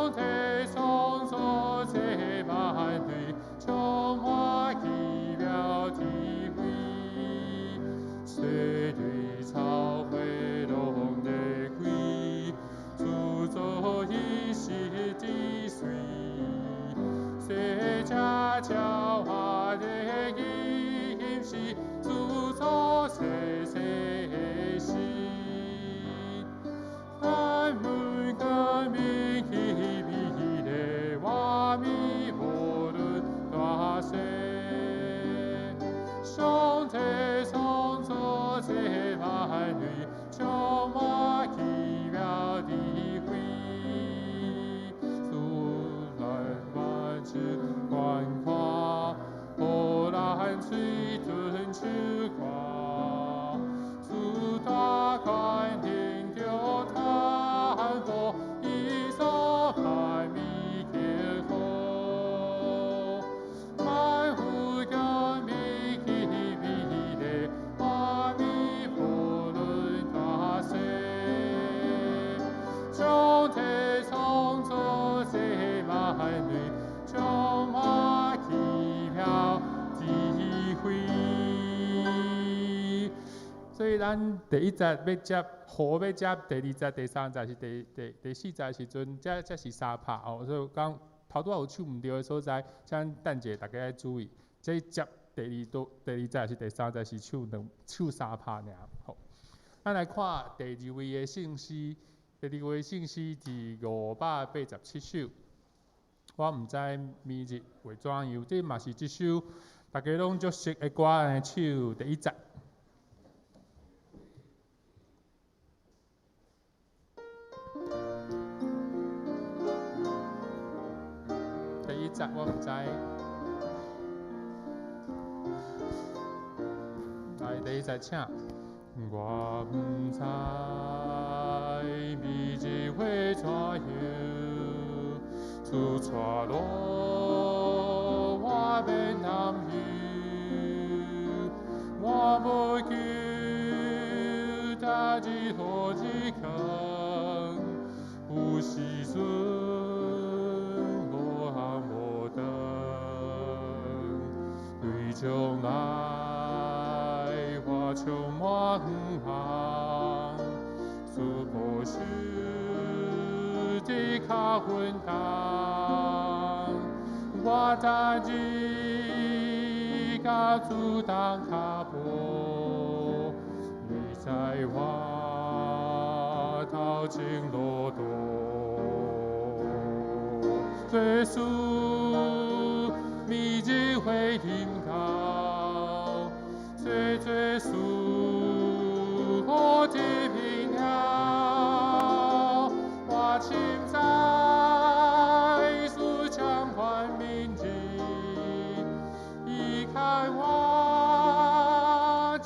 上帝創造這萬類，充滿奇妙智慧，踅對草花攏咧開，創造彼時之水，踅隻鳥仔咧吟詩，創造細細的詩。咱們革命彼美麗畫面，無論大細。上帝創造這萬類，充滿奇妙智慧，自然萬事觀看，予咱喙唇唱歌，主大權憑著傳播，伊所發明的好，萬物革命彼美麗畫面，無論大細。上帝創造這萬類，充滿奇妙智慧。所以咱第一節欲接，和欲接第二節、第三節是第四節時陣，這是三拍哦。所以講頭拄仔有唱毋著的所在，請等者大家愛注意。這接第二度、第二節是第三節是唱兩唱三拍爾。好，咱來看第二位的聖詩，第二位聖詩佇587首。我毋知明日會怎樣，這嘛是一首大家攏足熟的歌，來唱第一節。第一節我毋知，來第一節請。我毋知明日會怎樣，主帶路我免擔憂，我無求大日好日光，有時陣無紅無燈，對將來我充滿希望，主保守的較穩當，我單日佮主同跤步，伊在我頭前路途，耶穌明日會臨到，主耶穌我的平了，我深知主掌管明日，伊看我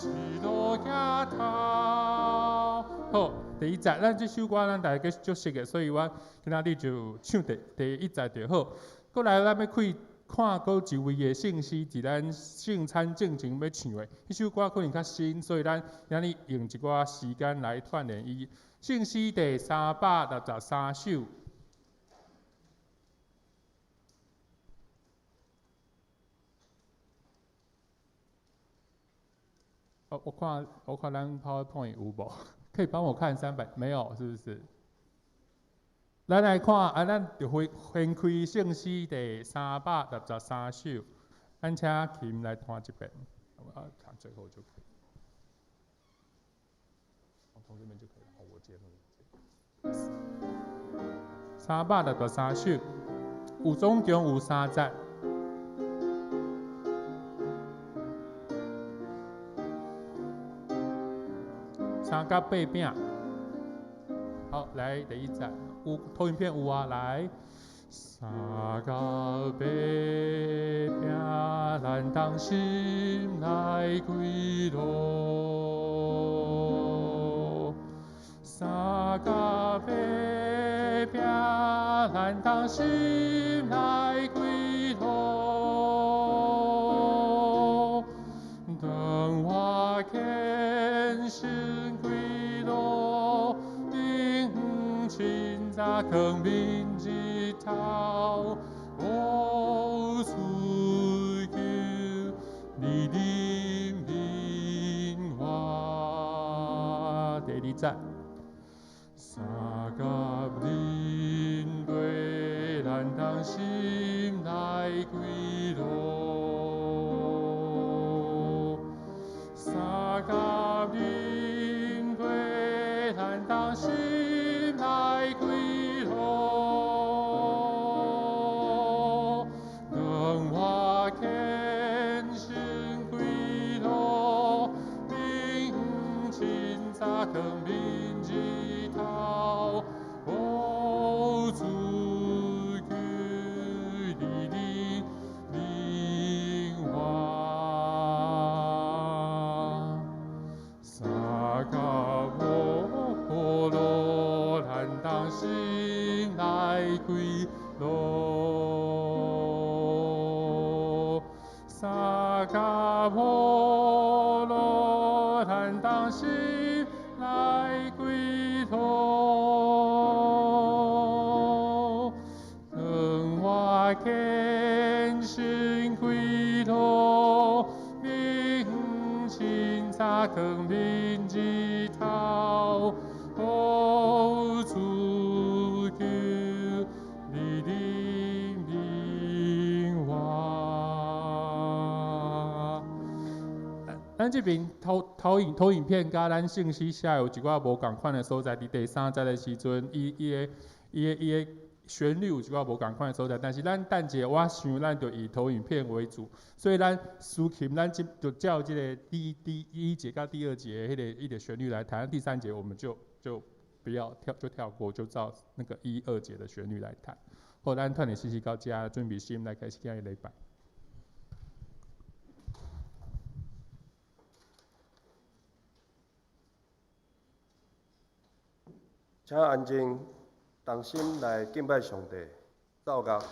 一路行頭。好，第一節，咱這首歌咱大家足熟的，所以我今仔日就唱第一節就好。閣來，咱欲開看閣一位的聖詩，佇咱聖餐進前欲唱的。彼首歌可能較新，所以咱今日用一寡時間來鍛鍊伊。聖詩第363首。哦，我看咱 PowerPoint 有無？可以幫我看三百？沒有，是不是？咱來看，啊，咱就翻開聖詩第363首，咱請琴來彈一遍，啊，彈最後就可以。從這邊就可以了，我接。363首，有總共有三節。三角八餅。好，來第一節，有投影片有啊，來。三角八餅，咱同心來歸路。三角八餅，咱同心來歸路。當我虔誠歸路，頂凊早囥面日頭，哦，主求你憐憫我。第二節，相佮忍陪，咱同心來跪禱。相佮忍陪，咱同心來跪禱。當我虔誠跪禱，面凊早囥面日頭，哦，主求你憐憫我。相佮保羅，咱同心來跪禱。相佮保羅，咱同心來跪禱。當我虔誠跪禱，面凊早囥面日頭，哦，主求你憐憫我。咱這邊投影片佮咱聖詩寫有一寡無仝款的所在，佇第三節的時陣，伊的旋律有一寡無仝款的所在，但是咱等一下，我想咱就以投影片為主，所以咱司琴咱就照這个第一節佮第二節彼个旋律來彈，第三節我們就不要跳，就跳過，就照那個一二節的旋律來彈。好，咱團體試試到這，準備心來開始今日禮拜。請安靜，同心來敬拜上帝，奏樂。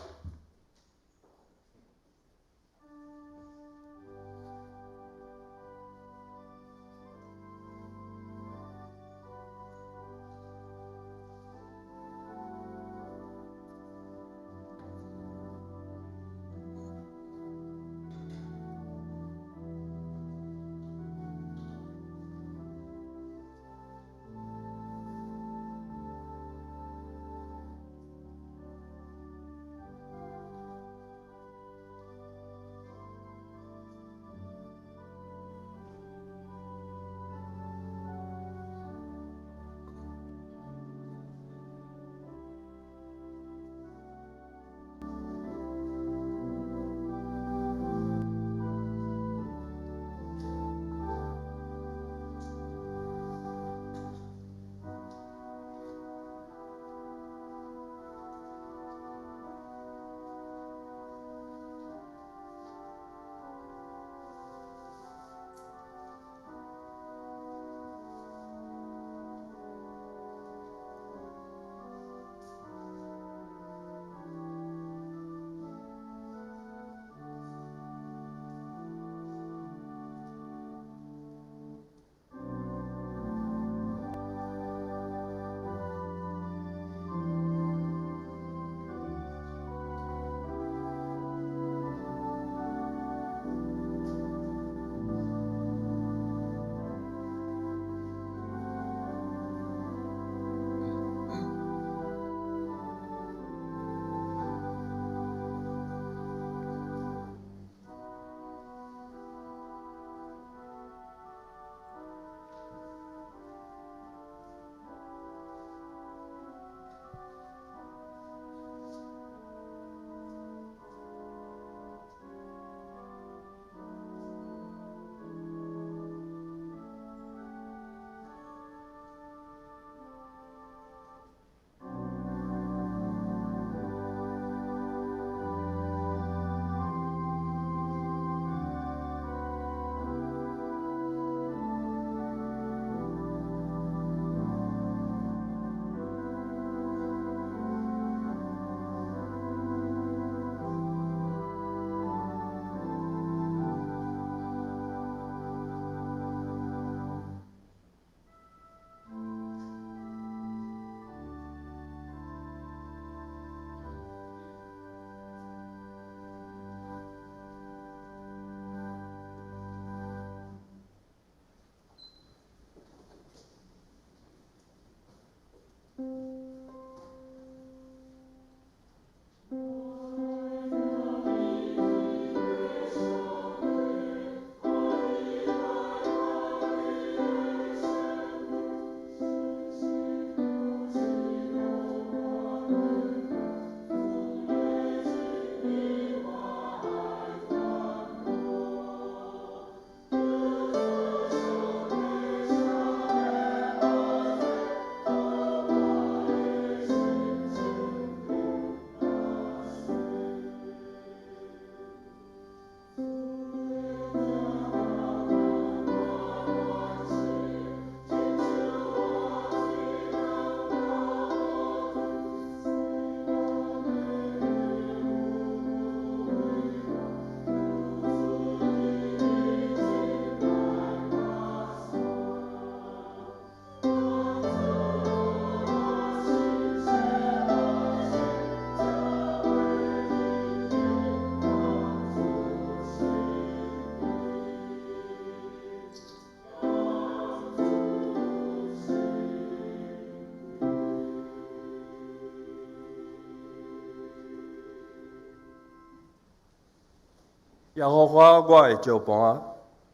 耶和華我的石磐，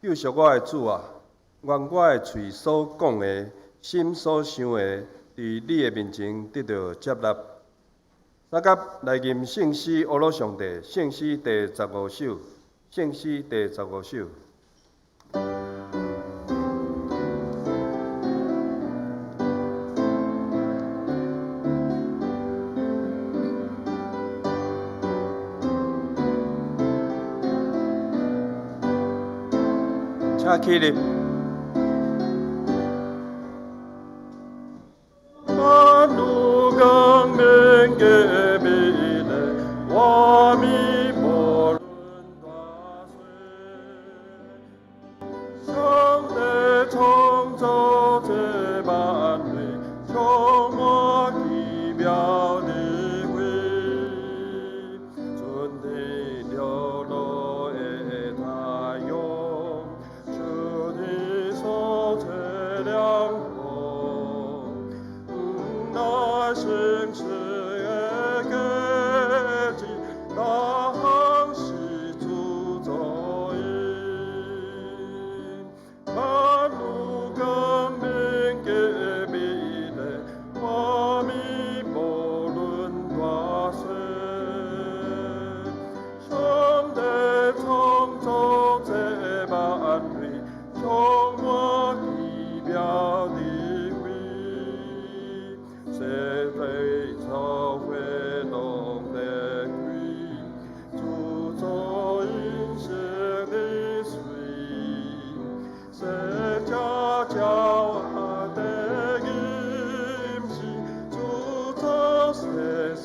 救贖我的主啊！願我的喙所講的，心所想的，佇你的面前得著接納。相佮來吟聖詩，阿魯上帝，聖詩第15首，聖詩第十五首。請起立。萬有光明的美麗，畫面無論大細，上帝創造這萬物，充滿奇妙智慧，春天落落的太陽，秋天所吹涼風，那盛世的佳節，當是主造的。萬有光明的美麗，畫面無論大細，上帝創造這萬物，充滿奇妙智慧，世界草花攏在開，主造飲食的水，世家鳥仔的吟詩，主造世世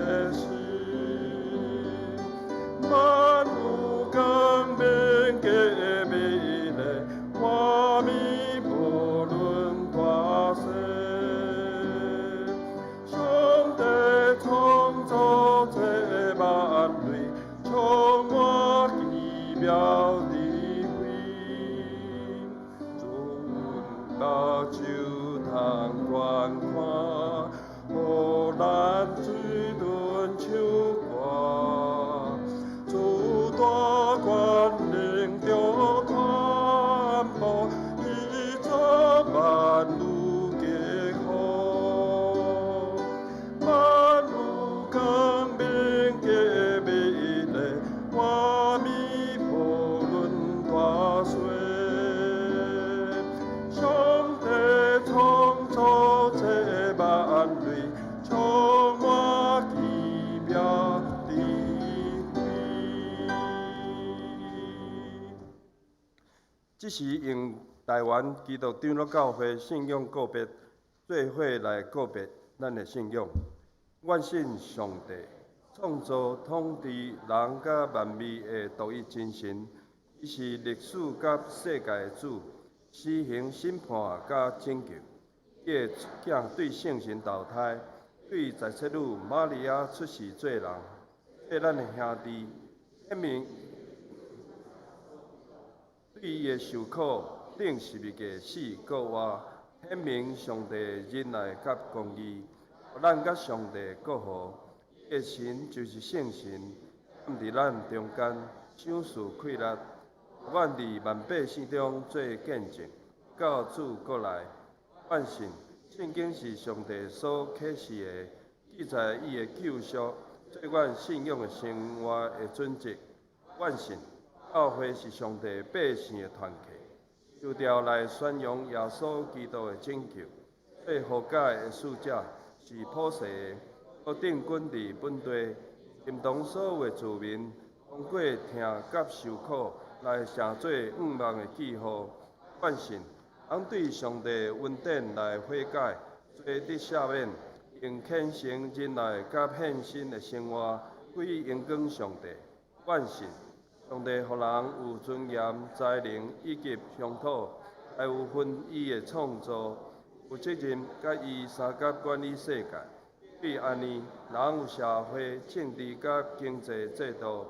的事。萬有光明的美麗，畫面無論大細，上帝創造這萬類，充滿奇妙智慧，主阮目睭通觀看，予咱嘴唇唱歌，主大權能著傳播，伊造萬有皆好。萬有光明的美麗，畫面無論大細，上帝創造這萬類，充滿奇妙智慧。這是用台灣基督長老教會信仰告別，做伙來告別咱的信仰。願信上帝創造統治人佮萬物的獨一真神，伊是歷史佮世界的主，施行審判佮拯救。伊的囝對聖神投胎，對十七女瑪利亞出世做人，做咱的兄弟，顯明對伊的受苦，釘十字架死閣活，顯明上帝仁愛佮公義，予咱佮上帝閣和。伊的神就是聖神，踮佇咱中間，賞賜氣力，願佇萬百姓中做見證，到主閣來。願信聖經是上帝所啟示的，記載伊的救贖，做阮信仰的生活的準則。願信教會是上帝百姓的團體，受召來宣揚耶穌基督的拯救，做和解的使者，是普世的，閣定根佇本地，認同所有的子民，通過疼佮受苦來成做向望的記號。願信人對上帝恩典來悔改，罪得赦免，用虔誠仁愛佮獻身的生活，歸榮光上帝。願信上帝予人有尊嚴、才能以及鄉土，還有分伊的創造，有責任佮伊相佮管理世界。對按呢，人有社會、政治佮經濟制度，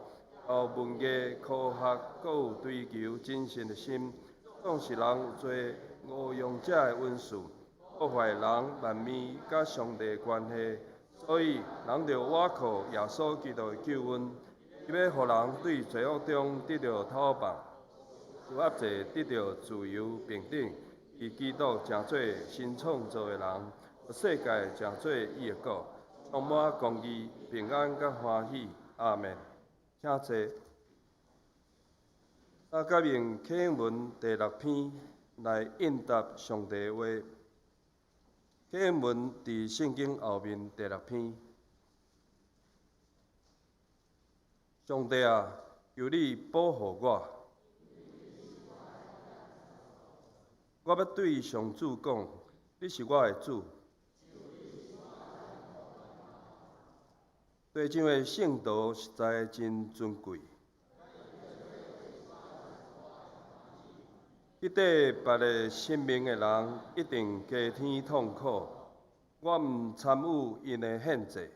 有文藝、科學，閣有追求真神的心。總是人有濟誤用這个恩賜，破壞人萬物佮上帝關係，所以人著倚靠耶穌基督的救恩，伊欲予人對罪惡中得著透放，受壓制得著自由平等，伊基督成做新創造的人，予世界成做伊的國，充滿公義、平安佮歡喜。阿們。請坐。大家用啟應文第六篇來應答上帝話。啟應文佇聖經後面第六篇。上帝啊，求你保護我。我欲對上主講，你是我的主。地上的聖徒實在真尊貴。去綴別个生命的人，一定加添痛苦。我毋參與𪜶的獻祭。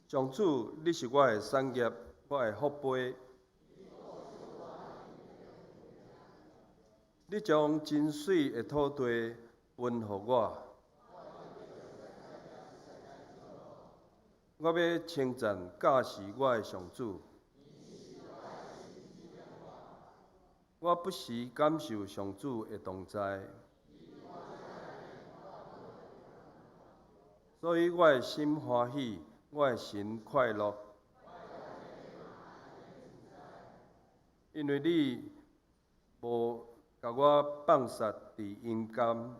上主，你是我的產業，我的福杯。你將真媠的土地分予我。我欲稱讚教示我的上主。我不時感受上主的同在，所以我的心歡喜，我的神快樂，因為你無共我放殺佇陰間，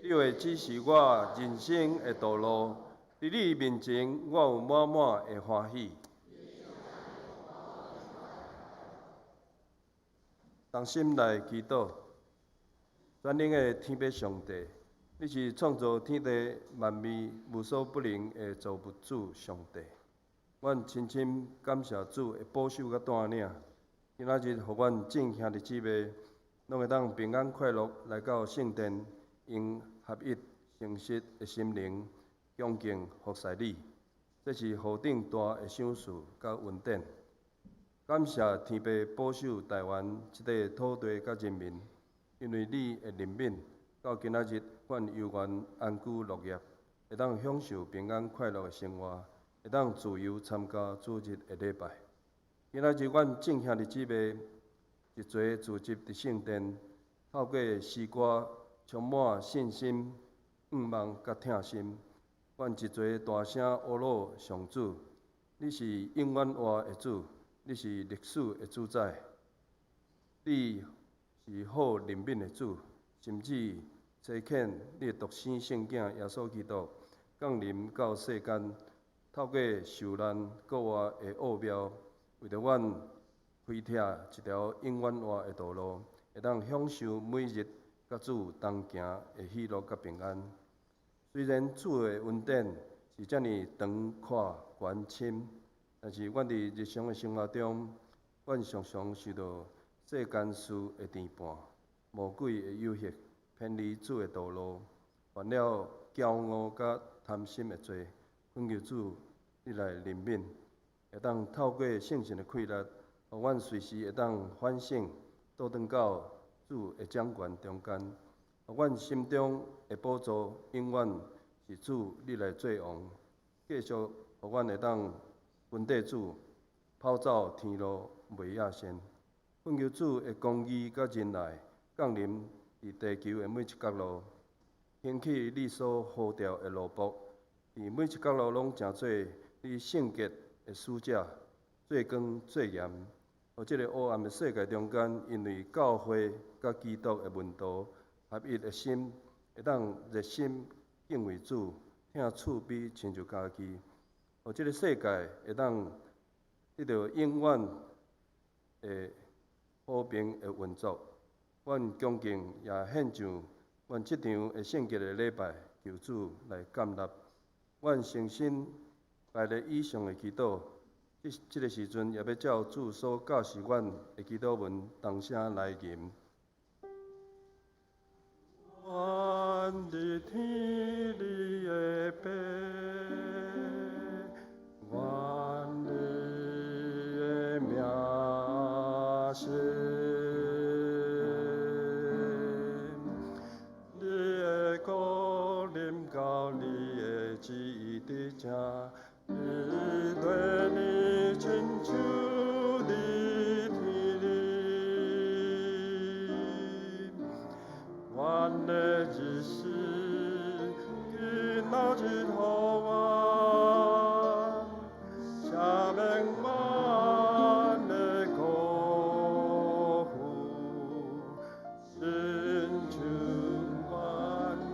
你會指示我人生的道路。佇你面前，我有滿滿的歡喜。同心來祈禱，全能的天父上帝，你是創造天地萬物無所不能的造物主上帝。阮深深感謝主的保守佮帶領，今仔日予阮眾兄弟姊妹攏會當平安快樂來到聖殿，用合一誠實的心靈。恭敬服侍你，這是何等大的賞賜佮恩典！感謝天父保守台灣這塊土地佮人民，因為你的憐憫，到今仔日，阮猶原安居樂業，會當享受平安快樂的生活，會當自由參加主日的禮拜。今仔日，阮眾兄弟姊妹一齊聚集佇聖殿，透過詩歌充滿信心、向望佮疼心。阮一齊大聲呼嚕上主，你是永遠活的主，你是歷史的主宰，你是好憐憫的主，甚至差遣你的獨生聖囝耶穌基督降臨到世間，透過受難復活的奧妙，為著阮開闢一條永遠活的道路，會當享受每日佮主同行的喜樂佮平安。雖然主的恩典是遮爾長闊懸深，但是阮佇日常的生活中，阮常常受到世間事的牽絆、魔鬼的誘惑，偏離主的道路，犯了驕傲佮貪心的罪。懇求主，你來憐憫，會當透過聖神的氣力，予阮隨時會當反省，倒轉到主的掌權中間。予阮心中的寶座永遠是主你來做王，繼續予阮會當跟綴主跑走天路袂野仙。懇求主的公義佮仁愛降臨佇地球的每一角落，興起你所呼召的奴僕，佇每一角落攏成做你聖潔的使者，做光做鹽，予這个黑暗的世界中間，因為教會佮基督的門徒合一的心，會當熱心敬畏主，疼厝邊親像家己，予這个世界會當得到永遠的和平的運作。阮恭敬也獻上阮這場的聖潔的禮拜，求主來感納。阮誠心拜咧以上的祈禱，這個時陣也欲照主所教示阮的祈禱文同聲來吟。願日天你的父，願你的名聖，你的國阮的日時，緊摎一予阮，赦免阮的辜負，親像阮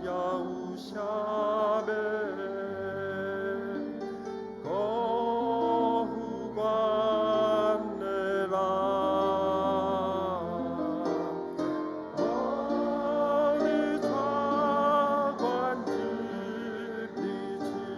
也有赦免辜負阮的人。無你帶阮入你試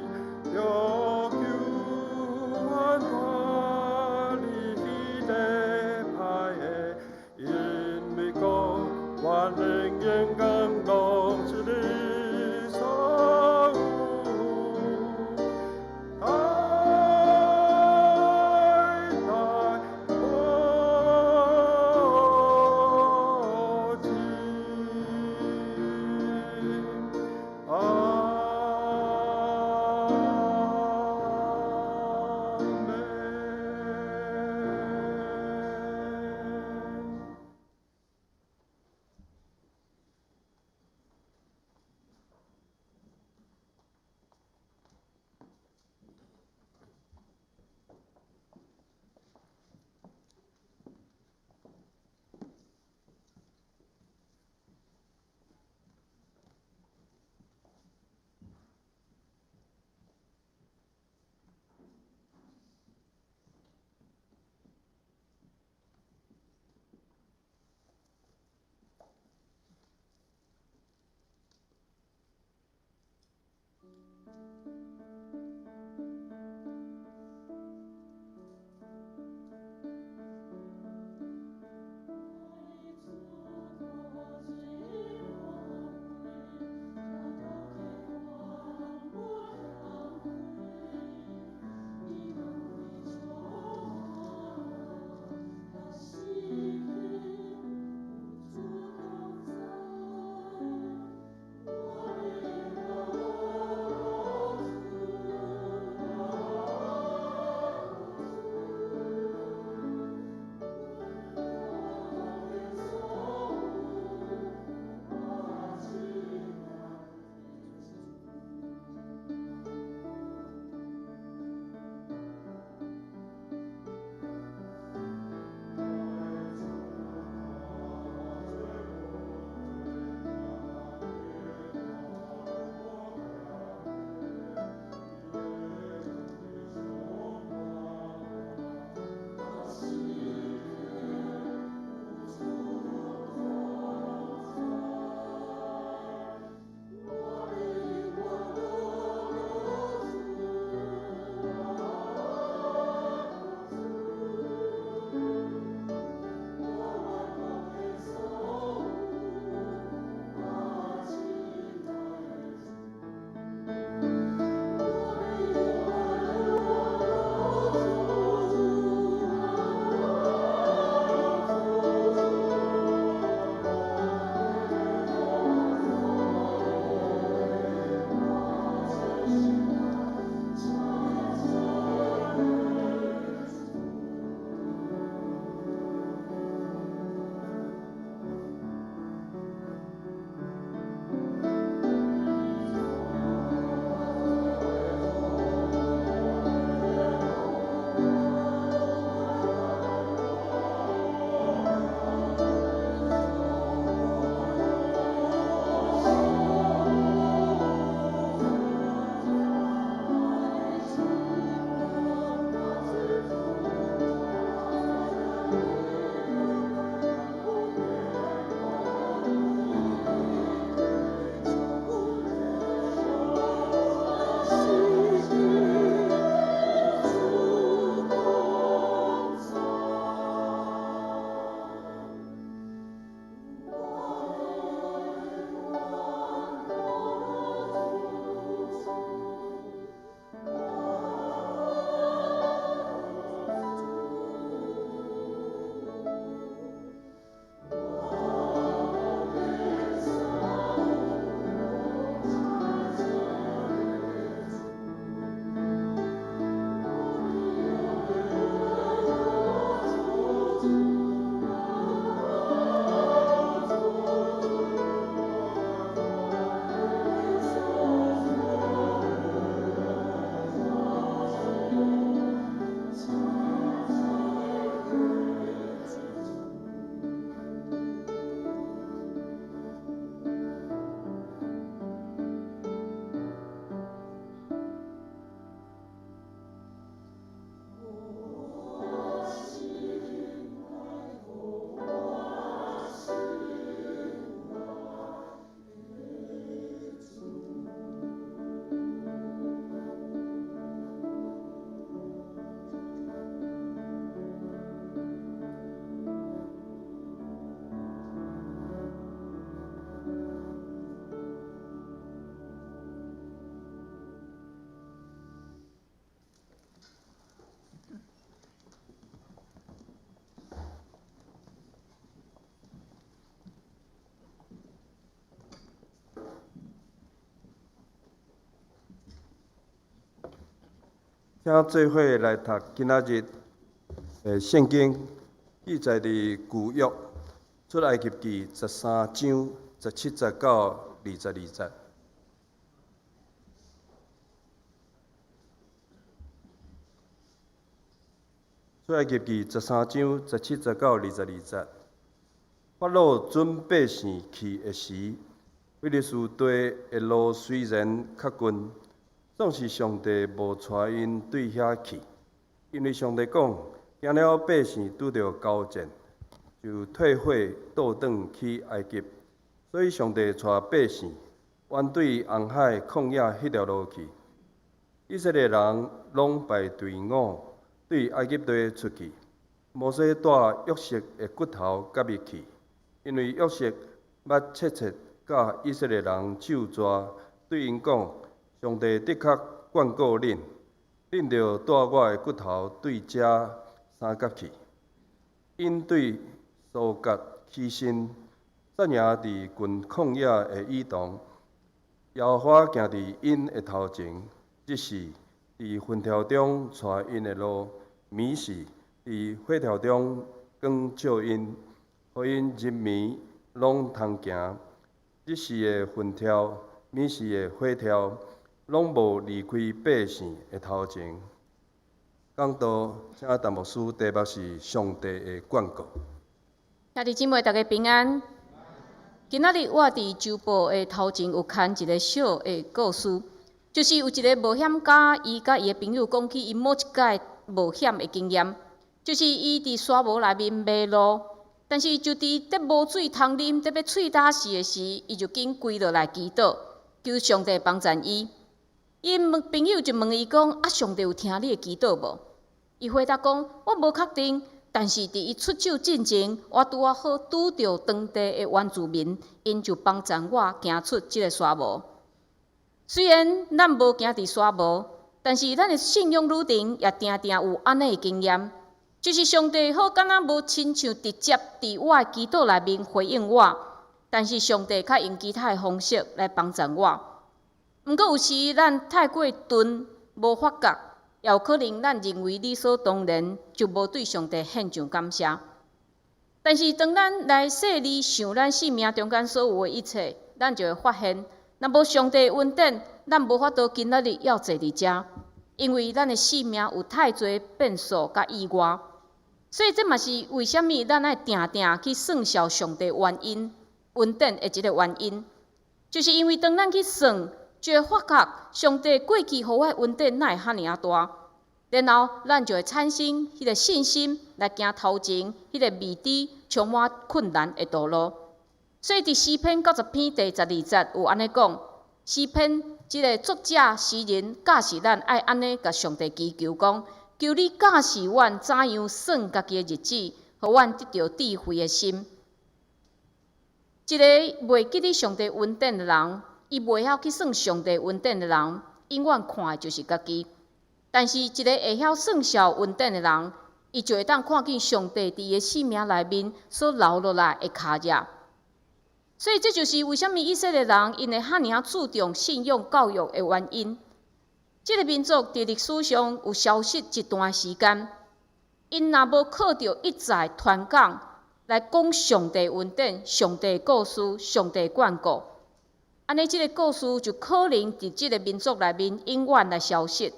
請做伙來讀今仔日的聖經，記載佇舊約出埃及記13章17節到22節。出埃及記13章17節到22節。法老准百姓去的時，非利士地的路雖然較近，總是上帝無帶𪜶對遐去，因為上帝講，驚了百姓拄著交戰，就退悔倒轉去埃及。所以上帝帶百姓沿對紅海曠野彼條路去。以色列人攏排隊伍對埃及地出去。摩西帶約瑟的骨頭佮伊去，因為約瑟捌切切佮以色列人咒詛，對𪜶講：上帝的確眷顧恁，恁著帶我的骨頭對遮三角去。𪜶對蘇葛起身，紮營佇近曠野的以東。耶和華行佇𪜶的頭前，日時佇雲柱中帶𪜶的路，暝時佇火柱中光照𪜶，予𪜶日暝攏通行。日時的雲柱，暝時的火柱，攏無離開百姓的頭前。講道，請陳牧師，題目是上帝的眷顧。兄弟姊妹，大家平安。今仔日我佇週報的頭前有牽一个小的故事，就是有一个冒險家，伊佮伊的朋友講起伊某一擺冒險的經驗，就是伊佇沙漠內面迷路，但是就佇咧無水通啉、咧欲喙焦死的時，伊就緊跪落來祈禱，求上帝幫助伊。伊問朋友就問伊講：啊，上帝有聽你的祈禱無？伊回答講：我無確定，但是佇伊出手進前，我拄仔好拄著當地的原住民，𪜶就幫助我行出這个沙漠。雖然咱無行佇沙漠，但是咱的信仰旅程也定定有按呢的經驗，就是上帝好敢若無親像直接佇我的祈禱內面回應我，但是上帝較用其他的方式來幫助我。毋過有時咱太過鈍，無發覺，也有可能咱認為理所當然，就無對上帝獻上感謝。但是當咱來細膩想咱生命中間所有的一切，咱就會發現，若無上帝的恩典，咱無法度今仔日猶坐佇遮，因為咱的生命有太濟變數佮意外。所以這嘛是為啥物咱愛定定去算數上帝原因、恩典的一个原因，就是因為當咱去算，就會發覺上帝過去予我的恩典哪會遐爾仔大，然後咱就會產生彼个信心來行頭前彼个未知、充滿困難的道路。所以佇詩篇90篇第12節有按呢講，詩篇這个作者詩人教示咱愛按呢共上帝祈求講：求你教示阮怎樣算家己的日子，予阮得著智慧的心。一个袂記得上帝恩典的人，伊袂曉去算上帝恩典的人，永遠看的就是家己。但是，一个會曉算數恩典的人，伊就會當看見上帝佇伊的生命內面所留落來的跤跡。所以，這就是為啥物以色列人𪜶會遐爾仔注重信仰教育的原因。這个民族佇歷史上有消失一段時間，𪜶若無靠著一再傳講來講上帝恩典、上帝故事、上帝眷顧，按呢，這个故事就可能佇這个民族內面永遠來消失。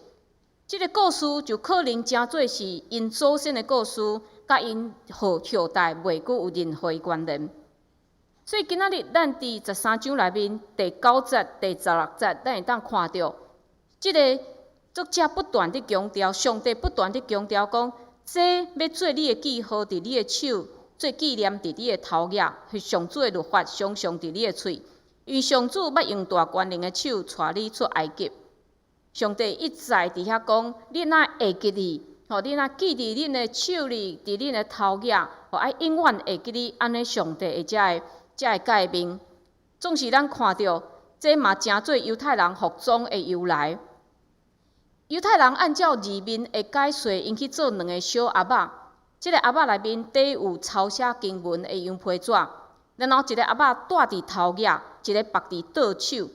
這个故事就可能成做是𪜶祖先的故事，佮𪜶後後代袂閣有任何的關聯。所以今仔日咱佇13章內面第9節、第16節，咱會當看著，這个作者不斷佇強調，上帝不斷佇強調講，這欲做你的記號佇你的手，做紀念佇你的頭額，彼上主的律法常常佇你的喙。因為上主捌用大權能的手帶你出埃及。上帝一再佇遐講，恁愛會記得，吼，恁愛記佇恁的手裡，佇恁的頭額，吼，愛永遠會記得按呢上帝的這个誡命。總是咱看著，這嘛成做猶太人服裝的由來。猶太人按照字面的解說，𪜶去做兩个小盒仔，這个盒仔內面底有抄寫經文的羊皮紙，然後一个盒仔帶佇頭額，一个縛佇倒手。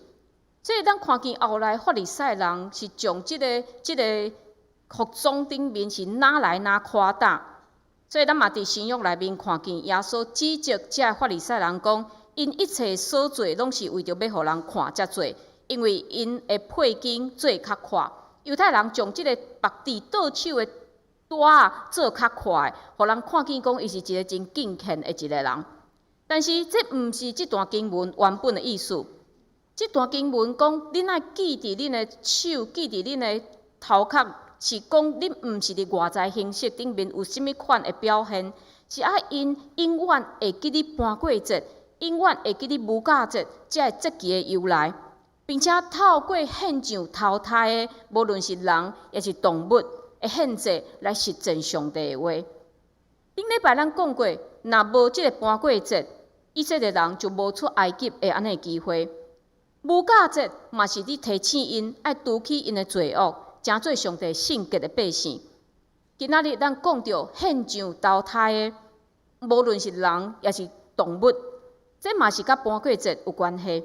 所以咱看見後來法利賽人是將這个服裝頂面是哪來哪誇大。所以咱嘛佇新約內面看見耶穌指責這法利賽人講，𪜶一切所做攏是為著欲予人看才做，因為𪜶的配經做較闊。猶太人將這個縛佇倒手的帶仔做較闊，予人看見講伊是一個真敬虔的一個人。但是這毋是這段經文原本的意思。這段經文講，恁愛記佇恁的手，記佇恁的頭殼，是講恁毋是佇外在形式頂面有啥物款的表現，是愛𪜶永遠會記得盤過節，永遠會記得無酵節，這个節期的由來，並且透過獻上頭胎的，無論是人抑是動物的獻祭來實踐上帝的話。頂禮拜咱講過，若無這個盤過節，以色列人就無出埃及的按呢機會。無酵節嘛是佇提醒𪜶愛除去𪜶的罪惡，成做上帝聖潔的百姓。今仔日咱講著獻上頭胎的，無論是人抑是動物，這嘛是佮盤過節有關係。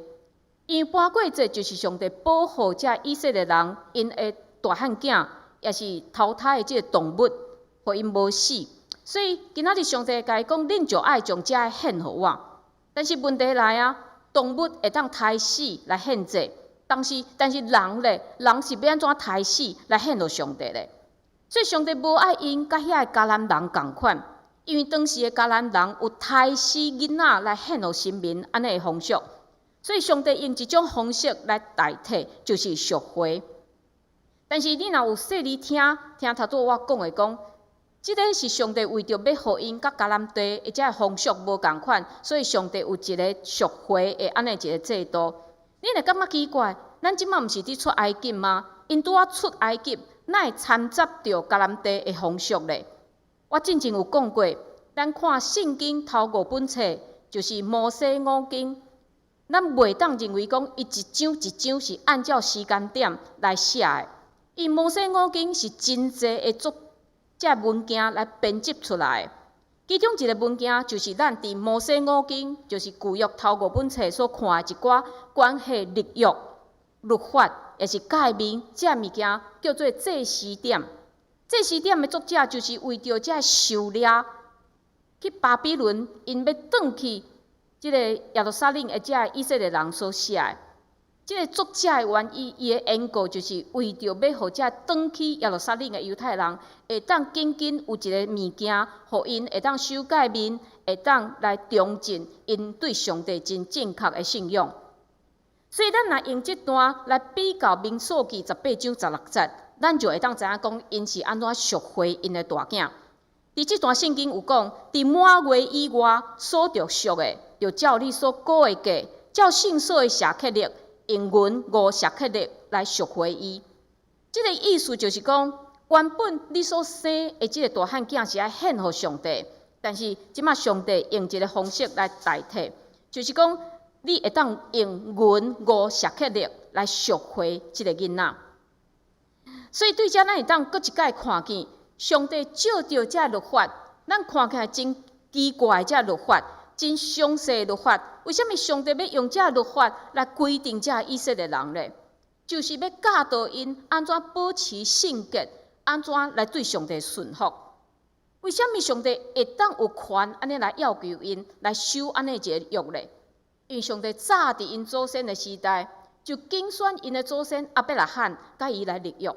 因為盤過節就是上帝保護這以色列人𪜶的大漢囝，抑是頭胎的這個動物，予𪜶無死。所以今仔日上帝共伊講，恁就愛將這个獻予我。但是問題來啊，動物會當刣死來獻祭，但是人咧，人是欲按怎刣死來獻予上帝咧？所以上帝無愛𪜶佮遐个迦南人仝款，因為當時的迦南人有刣死囡仔來獻予神明按呢的風俗，所以上帝用一種方式來代替，就是贖回。但是你若有細膩聽，聽頭拄我講的講，這个是上帝為著欲予𪜶佮迦南地的這个風俗無仝款，所以上帝有一个贖回的按呢一个制度。你會感覺奇怪？咱這馬毋是佇出埃及嗎？𪜶拄仔出埃及，哪會摻雜著迦南地的風俗咧？我進前有講過，咱看聖經頭五本冊，就是摩西五經，咱袂當認為講伊一章一章是按照時間點來寫的。伊摩西五經是真濟的作這文件來編輯出來的。其中一個文件就是咱佇摩西五經，就是舊約頭五本冊所看的一寡關係立約、律法，抑是誡命這物件，叫做祭司典。祭司典的作者就是為著這受掠去巴比倫，𪜶欲轉去這个耶路撒冷的這以色列人所寫的。這个作者的原意，伊的緣故就是為著欲予這轉去耶路撒冷的猶太人，會當緊緊有一个物件，予𪜶會當守誡命，會當來重振𪜶對上帝真正確的信仰。所以，咱若用這段來比較民數記18章16節，咱就會當知影講，𪜶是按怎贖回𪜶的大囝。佇這段聖經有講，佇滿月以外所著贖的，就照你所估的價，照聖所的舍客勒，用銀五舍客勒來贖回伊。這个意思就是講，原本你所生的這个大漢囝是愛獻予上帝，但是這馬上帝用一个方式來代替，就是講你會當用銀五舍客勒來贖回這个囡仔。所以對這咱會當閣一擺看見，上帝照著這律法，咱看起來真奇怪，這律法真詳細律法，為啥物上帝欲用這律法來規定這以色列人咧？就是欲教導𪜶按怎保持聖潔，按怎來對上帝順服。為啥物上帝會當有權按呢來要求𪜶來守按呢一个約咧？因為上帝早佇𪜶祖先的時代，就揀選𪜶的祖先亞伯拉罕，佮伊來立約。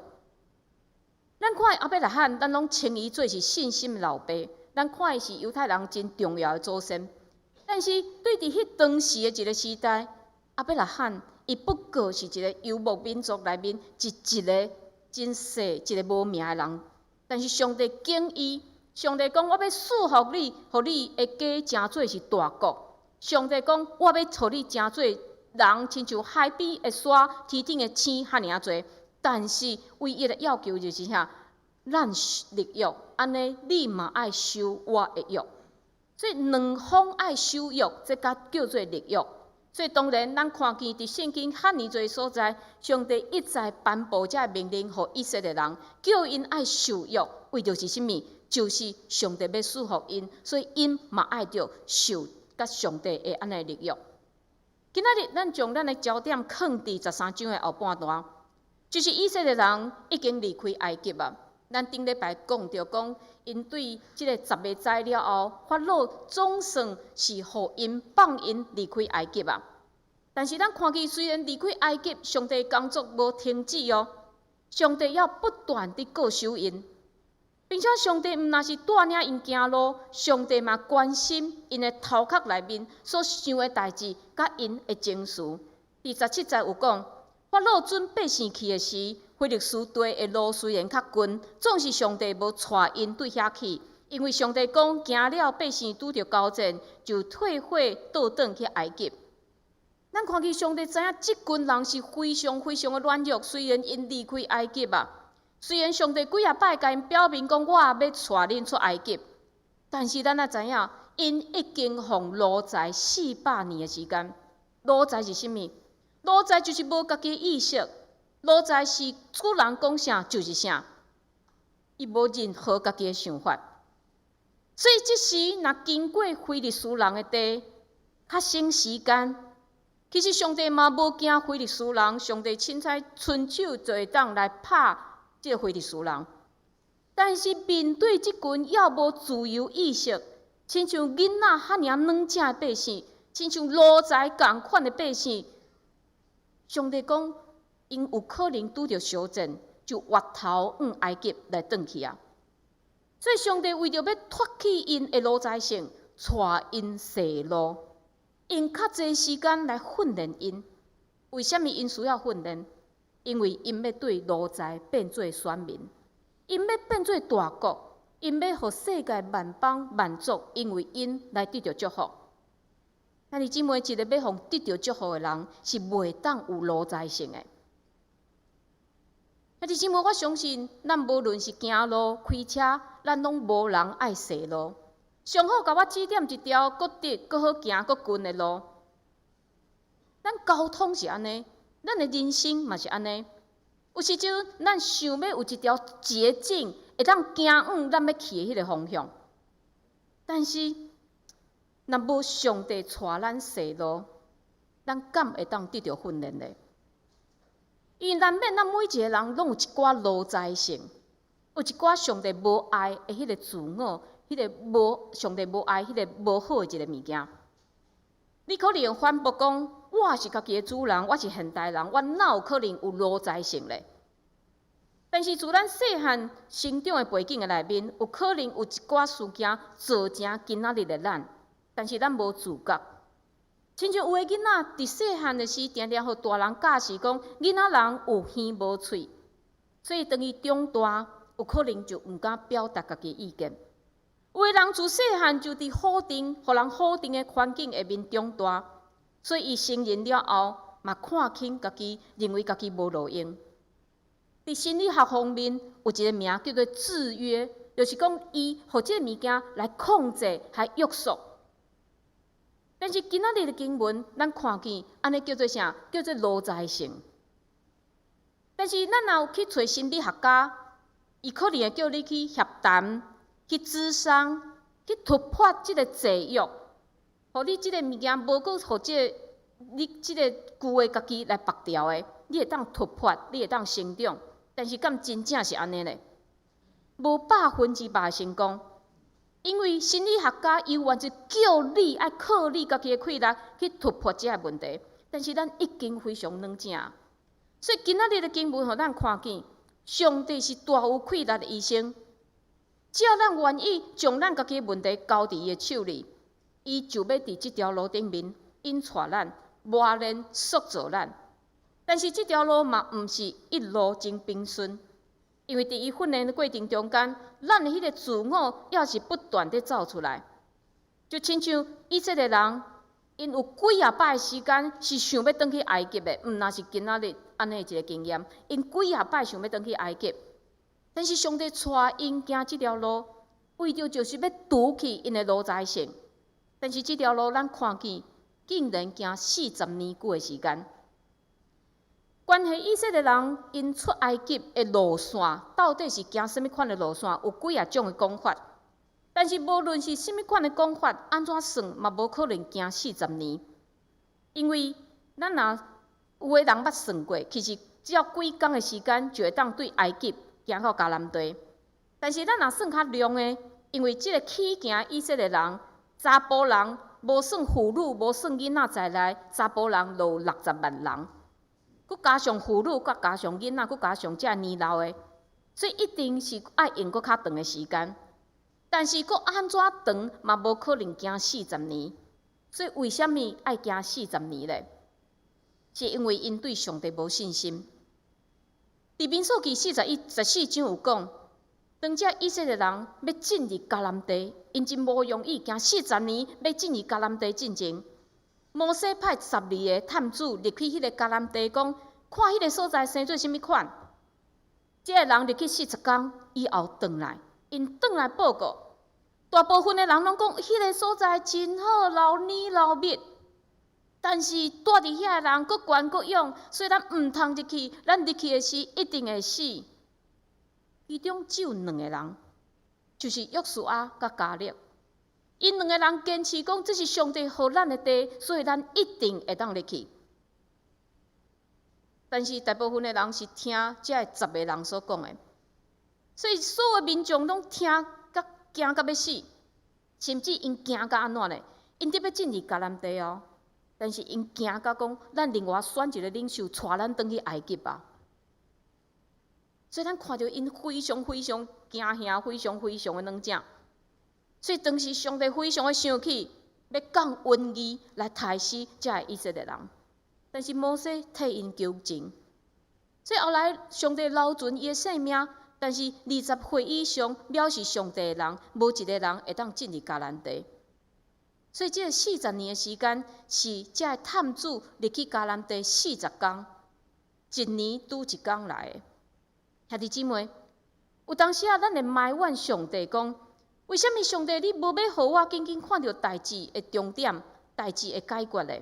咱看亞伯拉罕，咱攏稱伊做是信心的老爸，咱看伊是猶太人真重要的祖先。但是對佇彼當時的一个時代，亞伯拉罕伊不過是一个遊牧民族內面一个真細、一个無名的人。但是上帝揀伊，上帝講我欲賜福你，予你的家成做是大國。上帝講我欲予你成做人，親像海邊的沙、天頂的星遐爾仔濟。但是唯一的要求就是啥？咱立約，按呢你嘛愛守我的約。所以兩方愛守約，這才叫做立約。所以當然，咱看見佇聖經遐爾濟所在，上帝一再頒布這命令，予以色列人，叫𪜶愛守約，為著是啥物？就是上帝欲賜福𪜶，所以𪜶嘛愛著守佮上帝的按呢立約。今仔日咱將咱的焦點囥佇13章的後半段，就是以色列人已經離開埃及啊。咱頂禮拜講著講，𪜶對這个十个災了後，法老總算是予𪜶放𪜶離開埃及啊。但是咱看見，雖然離開埃及，上帝工作無停止哦，上帝猶不斷佇顧守𪜶，並且上帝毋但是帶領𪜶行路，上帝嘛關心𪜶的頭殼內面所想的代誌，佮𪜶的情緒。第十七節有講，法老准百姓去的時，非利士地的路雖然較近，總是上帝無帶𪜶對遐去，因為上帝講，行了百姓拄著交戰，就退回倒轉去埃及。咱看見上帝知影這群人是非常非常的軟弱，雖然𪜶離開埃及啊，雖然上帝幾若擺共𪜶表明講我欲帶恁出埃及，但是咱也知影，𪜶已經予奴才四百年的時間。奴才是啥物？奴才就是無家己意識，奴才是主人講啥就是啥，伊無任何家己的想法。所以這時若經過非利士人的地，較省時間。其實上帝嘛無驚非利士人，上帝凊彩伸手就會當來拍這個非利士人。但是面對這群猶無自由意識，親像囡仔遐爾軟正的百姓，親像奴才仝款的百姓，上帝講，𪜶有可能拄著相戰，就回頭往埃及來轉去啊。所以上帝為著欲脫去𪜶的奴才性，帶𪜶踅路，用較濟時間來訓練𪜶。為啥物𪜶需要訓練？因為𪜶欲對奴才變做選民，𪜶欲變做大國，𪜶欲予世界萬邦萬族因為𪜶來得著祝福。兄弟姊妹，一個欲予得著祝福的人，是袂當有奴才性的。兄弟姊妹，我相信，咱無論是行路、開車，咱攏無人愛踅路。上好共我指點一條閣直、閣好行、閣近的路。咱交通是按呢，咱的人生嘛是按呢。有時陣，咱想欲有一條捷徑，會當行往咱欲去的彼个方向。但是，若無上帝帶咱踅路，咱敢會當得著訓練呢？因為難免咱每一個人攏有一寡奴才性，有一寡上帝無愛的彼個自我，彼个無上帝無愛彼个無好的一个物件。你可能會反駁講，我是家己的主人，我是現代人，我哪有可能有奴才性咧？但是自咱細漢成長的背景的內面，有可能有一寡事件造成今仔日的咱，但是咱無自覺。親像有的囡仔佇細漢的時，定定予大人教示講，囡仔人有耳無喙，所以當伊長大，有可能就毋敢表達家己意見。有的人自細漢就佇否定，予人否定的環境下面長大，所以伊成人了後，嘛看輕家己，認為家己無路用。佇心理學方面，有一个名叫做制約，就是講伊予這个物件來控制，來約束。但是今仔日的經文，咱看見按呢叫做啥？叫做奴才性。但是咱若有去揣心理學家，伊可能會叫你去協談、去諮商、去突破這个制約，予你這个物件無閣予這个你這个舊的家己來縛牢的，你會當突破，你會當成長。但是敢真正是按呢咧？無100%的成功。因為心理學家猶原是叫你愛靠你家己的氣力去突破這个問題，但是咱已經非常軟正，所以今仔日的經文予咱看見，上帝是大有氣力的醫生，只要咱願意將咱家己的問題交佇伊的手裡，伊就欲佇這條路頂面引帶咱、磨練、塑造咱。但是這條路嘛，毋是一路真平順。因為佇伊訓練的過程中間，咱的彼个自我猶是不斷佇走出來，就親像以色列人，𪜶有幾若擺時間是想欲轉去埃及的，毋但是今仔日按呢一个經驗，𪜶幾若擺想欲轉去埃及，但是上帝帶𪜶行這條路，為著就是欲除去𪜶的奴才性。但是這條路咱看見，竟然行四十年久的時間。關係以色列人𪜶出埃及的路線，到底是行啥物款的路線？有幾若種的講法。但是無論是啥物款的講法，按怎算嘛無可能行四十年。因為咱若有的人捌算過，其實只要幾工的時間，就會當對埃及行到迦南地。但是咱若算較量的，因為這个起行以色列人，查埔人無算婦女，無算囡仔在內，查埔人就有60萬人。閣加上婦女，閣加上囡仔，閣加上這年老的，所以一定是愛用閣較長的時間。但是閣按怎長嘛無可能行四十年。所以為啥物愛行四十年咧？是因為𪜶對上帝無信心。佇民數記41、14章有講，當這以色列人欲進入迦南地，𪜶真無容易行四十年欲進入迦南地進前，摩西派12個探子入去彼个迦南地，講看彼个所在生做啥物款。這个人入去40工以後轉來，𪜶轉來報告，大部分的人攏講彼个所在真好，流奶流蜜。但是蹛佇遐的人閣懸閣勇，所以咱毋通入去。咱入去的時一定會死。其中只有兩个人，就是約書亞佮迦勒。𪜶兩个人堅持講，這是上帝予咱的地，所以咱一定會當入去。但是大部分的人是聽這个十个人所講的，所以所有民眾攏聽甲驚甲欲死，甚至𪜶驚甲按怎呢？𪜶得欲進入迦南地哦。但是𪜶驚甲講，咱另外選一个領袖帶咱轉去埃及吧。所以咱看著𪜶非常非常驚嚇，非常非常的軟正。所以當時上帝非常的生氣，欲降瘟疫來刣死這个以色列人。但是摩西替𪜶求情，所以後來上帝留存伊的性命，但是20歲以上藐視上帝的人，無一个人會當進入迦南地。所以這个四十年的時間，是這个探子入去迦南地四十工，一年拄一工來的。兄弟姊妹，有當時啊，咱會埋怨上帝講，為啥物上帝你無欲予我緊緊看著代誌的終點，代誌會解決的？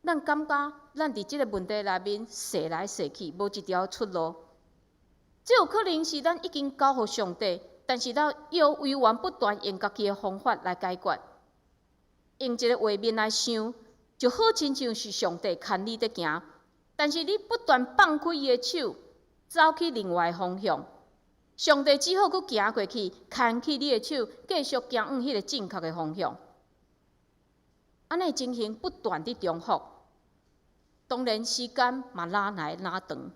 咱感覺咱佇這个問題內面踅來踅去，無一條出路。這有可能是咱已經交予上帝，但是咱又永遠不斷用家己的方法來解決，用一个畫面來想，就好親像是上帝牽你佇行，但是你不斷放開伊的手，走去另外的方向。上帝只好閣行過去，牽起你的手，繼續行往彼个正確的方向。按呢情形不斷佇重複，當然時間嘛拉來拉長。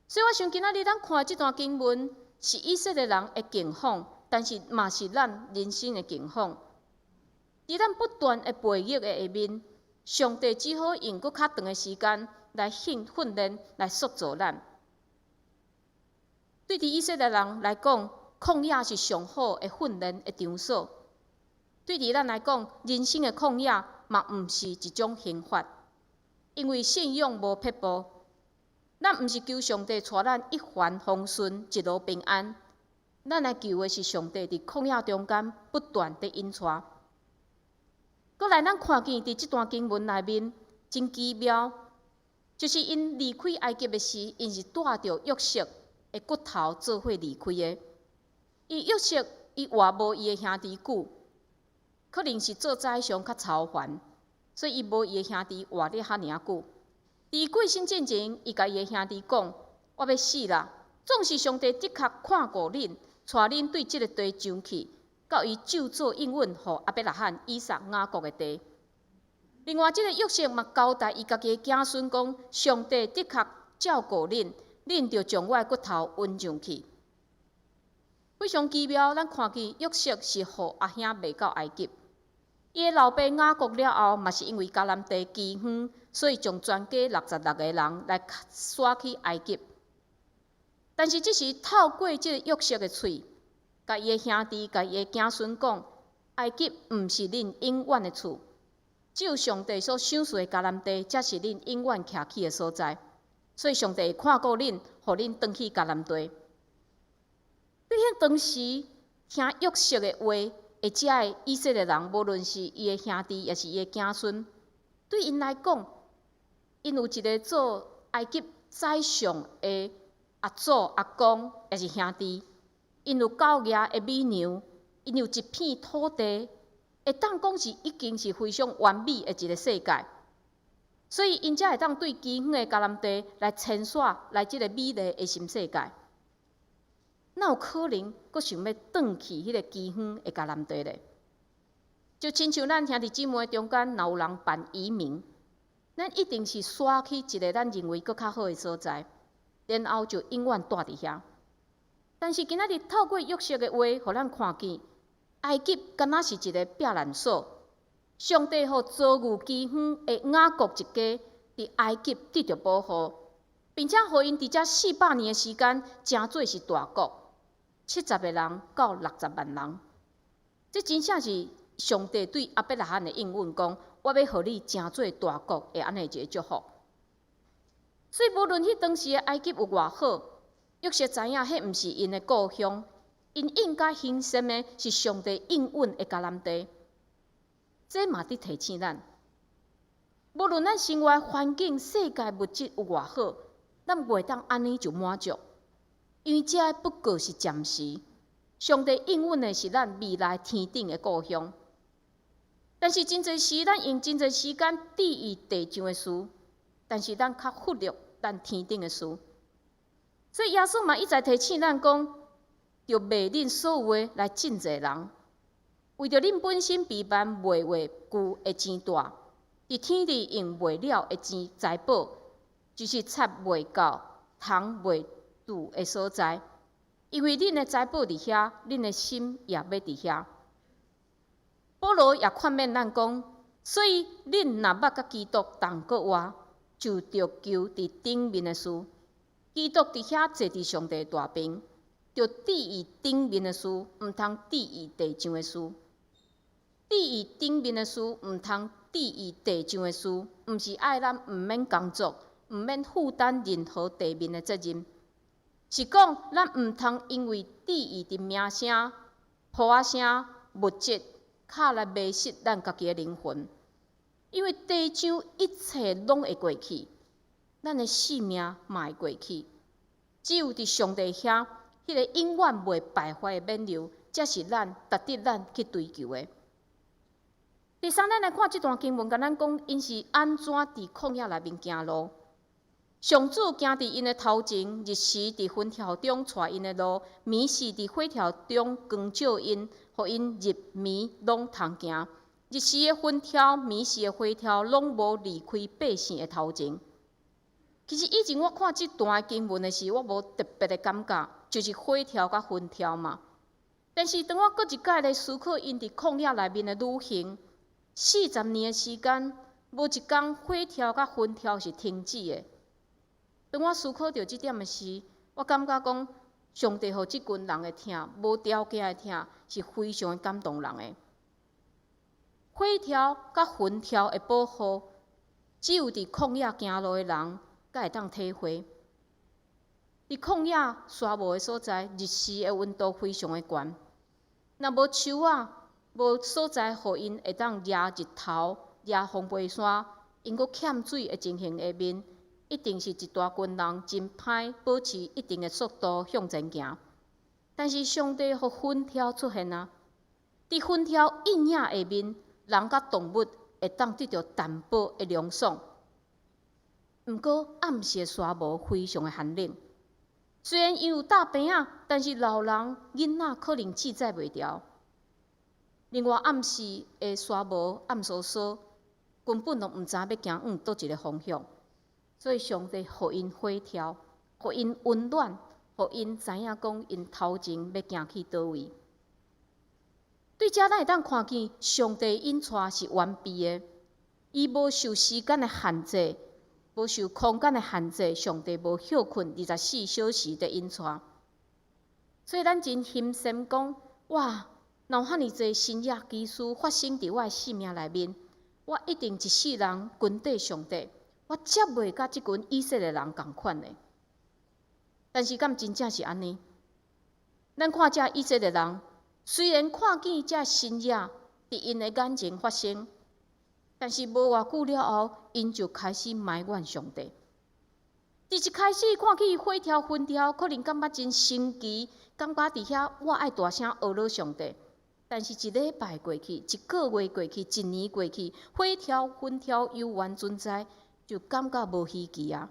所以我想今仔日咱看這段經文，是以色列人的境況，但是嘛是咱人生的境況。佇咱不斷的背逆的下面，上帝只好用閣較長的時間來訓訓練、來塑造咱。對佇以色列人來講，曠野是上好的訓練的場所。對佇咱來講，人生的曠野嘛毋是一種刑罰，因為信仰無撇步。咱毋是求上帝帶咱一帆風順、一路平安，咱來求的是上帝佇曠野中間不斷地引帶。閣來，咱看見佇這段經文內面真奇妙，就是𪜶離開埃及的時，𪜶是帶著約瑟的骨頭做伙離開的。伊約瑟伊活無伊的兄弟久，可能是做宰相較操煩，所以伊無伊的兄弟活得遐爾久。佇過身進前，伊共伊的兄弟講：我欲死啦！總是上帝的確看顧恁，帶恁對這个地上去，到伊咒詛應允予亞伯拉罕、以撒、雅各的地。另外，這个約瑟嘛交代伊家己的子孫講：上帝的確照顧恁，恁著將我的骨頭運上去。非常奇妙，咱看見約瑟是予阿兄賣到埃及。伊的老爸雅各了後，嘛是因為迦南地饑荒，所以將全家66個人來徙去埃及。但是這時透過這個約瑟的喙，共伊的兄弟、共伊的子孫講：埃及毋是恁永遠的厝，只有上帝所賞賜的迦南地，才是恁永遠徛起的所在。所以上帝會看顧恁，予恁轉去迦南地。對彼當時聽約瑟的話，的這个以色列人，無論是伊的兄弟，抑是伊的子孫，對𪜶來講，𪜶有一个做埃及宰相的阿祖、阿公，抑是兄弟，𪜶有九額的美牛，𪜶有一片土地，會當講是已經是非常完美的一个世界。所以𪜶才會當對飢荒的迦南地來遷徙來這个美麗的新世界。哪有可能閣想欲轉去彼个飢荒的迦南地咧？就親像咱兄弟姊妹中間，若有人辦移民，咱一定是徙去一个咱認為閣較好的所在，然後就永遠蹛佇遐。但是今仔日透過約瑟的話，予咱看見埃及敢若是一个避難所。上帝予遭遇饑荒的雅各一家，佇埃及得著保護，並且予𪜶佇遮400年的時間，成做是大國，70个人到60萬人。這真正是上帝對亞伯拉罕的應允，講我欲予你成做大國的按呢一个祝福。所以無論彼當時的埃及有偌好，約瑟知影彼毋是𪜶的故鄉，𪜶應該欣羨的是上帝應允的迦南地。這嘛佇提醒咱，無論咱生活環境、世界物質有偌好，咱袂當按呢就滿足，因為這不過是暫時。上帝應允的是咱未來天頂的故鄉。但是真濟時，咱用真濟時間注意地上的事，但是咱較忽略咱天頂的事。所以耶穌嘛一再提醒咱講，著賣恁所有的來賑濟人。為著恁本身備辦袂壞舊的錢袋，佇天裡用袂了的錢財寶，就是賊袂到、蟲袂蛀的所在。因為恁的財寶佇遐，恁的心也欲佇遐。保羅也勸勉咱講，所以恁若捌佮基督同過活，就著求佇頂面的事。基督佇遐坐佇上帝大爿，著注意頂面的事，毋通注意地上的事。注意頂面的事，毋通注意地上的事，毋是愛咱毋免工作，毋免負擔任何地面的責任。是講咱毋通因為注意佇名聲、呼仔聲、物質，較來迷失咱家己的靈魂。因為地上一切攏會過去，咱的性命嘛會過去。只有佇上帝遐，彼个永遠袂敗壞的勉勵，才是咱值得咱去追求的。第三，咱來看這段經文，共咱講，𪜶是按怎佇曠野內面行路。上主行佇𪜶的頭前，日時佇雲柱中帶𪜶的路，暝時佇火柱中光照𪜶，予𪜶日暝攏通行。日時的雲柱，暝時的火柱，攏無離開百姓的頭前。其實以前我看這段經文的時，我無特別的感覺，就是火柱佮雲柱嘛。但是當我閣一擺來思考𪜶佇曠野內面的旅行，40年的時間，無一工火柱佮雲柱是停止的。當我思考著這點的時，我感覺講，上帝予這群人的疼，無條件的疼，是非常的感動人的。火柱佮雲柱的保護，只有佇曠野行路的人，才會當體會。佇曠野沙漠的所在，日時的溫度非常的懸，若無樹仔，無所在予𪜶會當遮日頭、遮風飛沙，𪜶閣欠水的情形下面，一定是一大群人真歹保持一定的速度向前行。但是上帝予雲柱出現啊，佇雲柱蔭影下面，人佮動物會當得著淡薄的涼爽。毋過暗時的沙漠非常的寒冷，雖然𪜶有搭棚仔，但是老人囡仔可能自在袂牢。另外暗時的沙漠暗嗖嗖，根本攏毋知影欲行往佗一个方向。所以上帝予𪜶火柱，予𪜶溫暖，予𪜶知影講𪜶頭前欲行去佗位。對遮咱會當看見上帝引帶是完備的，伊無受時間的限制，無受空間的限制，上帝無歇睏24小時佇引帶。所以咱真欣羨講，哇！若有遐爾濟神蹟奇事發生佇我的生命內面，我一定一世人跟綴上帝，我才袂佮這群以色列人仝款的。但是敢真正是按呢？咱看這以色列人，雖然看見這神蹟佇𪜶的眼前發生，但是無偌久了後，𪜶就開始埋怨上帝。佇一開始看見火柱雲柱，可能感覺真神奇，感覺佇遐我愛大聲呵咾上帝。但是，一禮拜過去，一個月過去，一年過去，火柱雲柱猶原存在，就感覺無稀奇啊。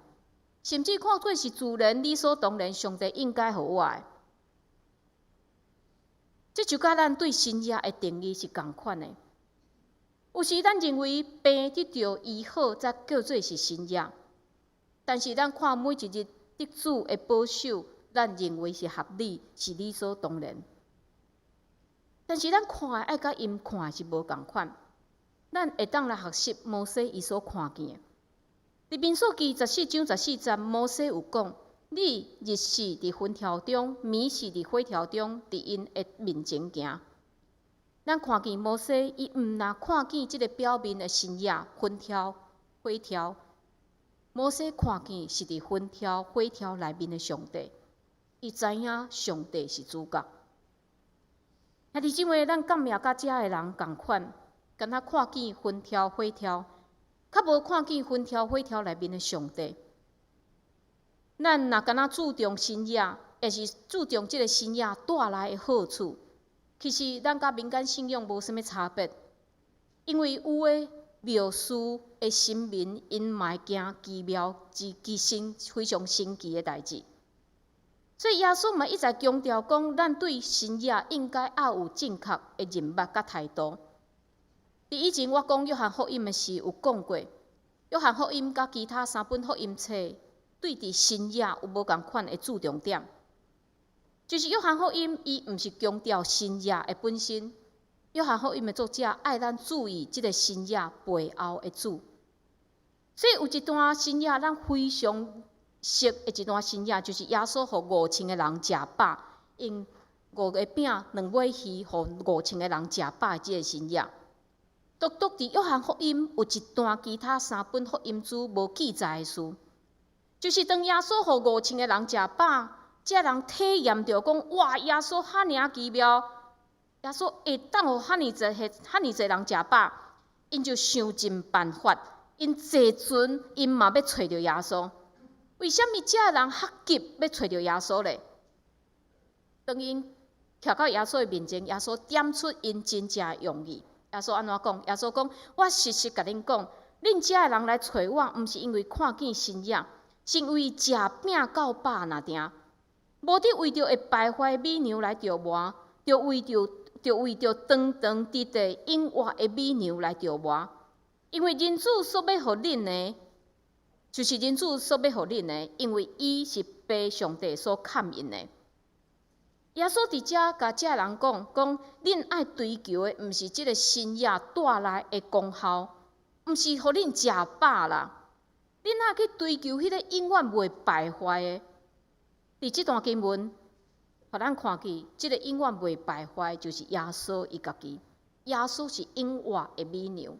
甚至看做是自然理所當然，上帝應該予我的。這就佮咱對神跡的定義是仝款的。有時咱認為病得著醫好，才叫做是神跡。但是咱看每一日得主的保守，咱認為是合理，是理所當然。但是咱看的愛佮𪜶看的是無仝款。咱會當來學習摩西伊所看見的。佇民數記14章14節，摩西有講：你日時佇雲柱中，暝時佇火柱中，佇𪜶的面前行。咱看見摩西，伊毋若看見這个表面的神跡，雲柱、火柱。摩西看見是佇雲柱、火柱內面的上帝，伊知影上帝是主角。兄弟姊妹，咱敢也佮遮的人仝款，敢若看見雲柱、火柱，較無看見雲柱、火柱內面的上帝。咱若敢若注重神跡，抑是注重這个神跡帶來的好處，其實咱佮民間信仰無啥物差別，因為有的廟司的神明，𪜶嘛會行奇妙之奇神非常神奇的代誌。所以耶穌嘛一再強調講，咱對神跡應該愛有正確的認捌佮態度。佇以前我講約翰福音的時，有講過，約翰福音佮其他三本福音冊對佇神跡有無仝款的注重點。就是約翰福音，伊毋是強調神跡的本身。約翰福音的作者愛咱注意這个神跡背後的主。所以有一段神跡，咱非常熟的一段神跡，就是耶穌予5000个人食飽，用五个餅、兩尾魚，予5000个人食飽的這个神跡。獨獨佇約翰福音有一段其他三本福音書無記載的事，就是當耶穌予5000个人食飽，這人體驗著講：哇！耶穌遐爾仔奇妙，耶穌會當予遐爾濟、遐爾濟人食飽，𪜶就想盡辦法，𪜶坐船，𪜶嘛欲揣著耶穌。為啥物這人較急欲揣著耶穌咧？當𪜶徛到耶穌的面前，耶穌點出𪜶真正的用意。耶穌按怎講？耶穌講：我實實共恁講，恁遮的人來揣我，毋是因為看見神跡，是因為食餅夠飽爾定。無佇為著會敗壞米糧來著磨，著為著長長直直永活的米糧來著磨。因為人子所欲予恁的，就是人子所欲予恁的，因為伊是父上帝所崁印的。耶穌佇遮共遮人講，講恁愛追求的，毋是這个神跡帶來的功效，毋是予恁食飽啦。恁愛去追求彼个永遠袂敗壞的。佇這段經文，予咱看見，這个永遠袂敗壞，就是耶穌伊家己。耶穌是永活的米糧。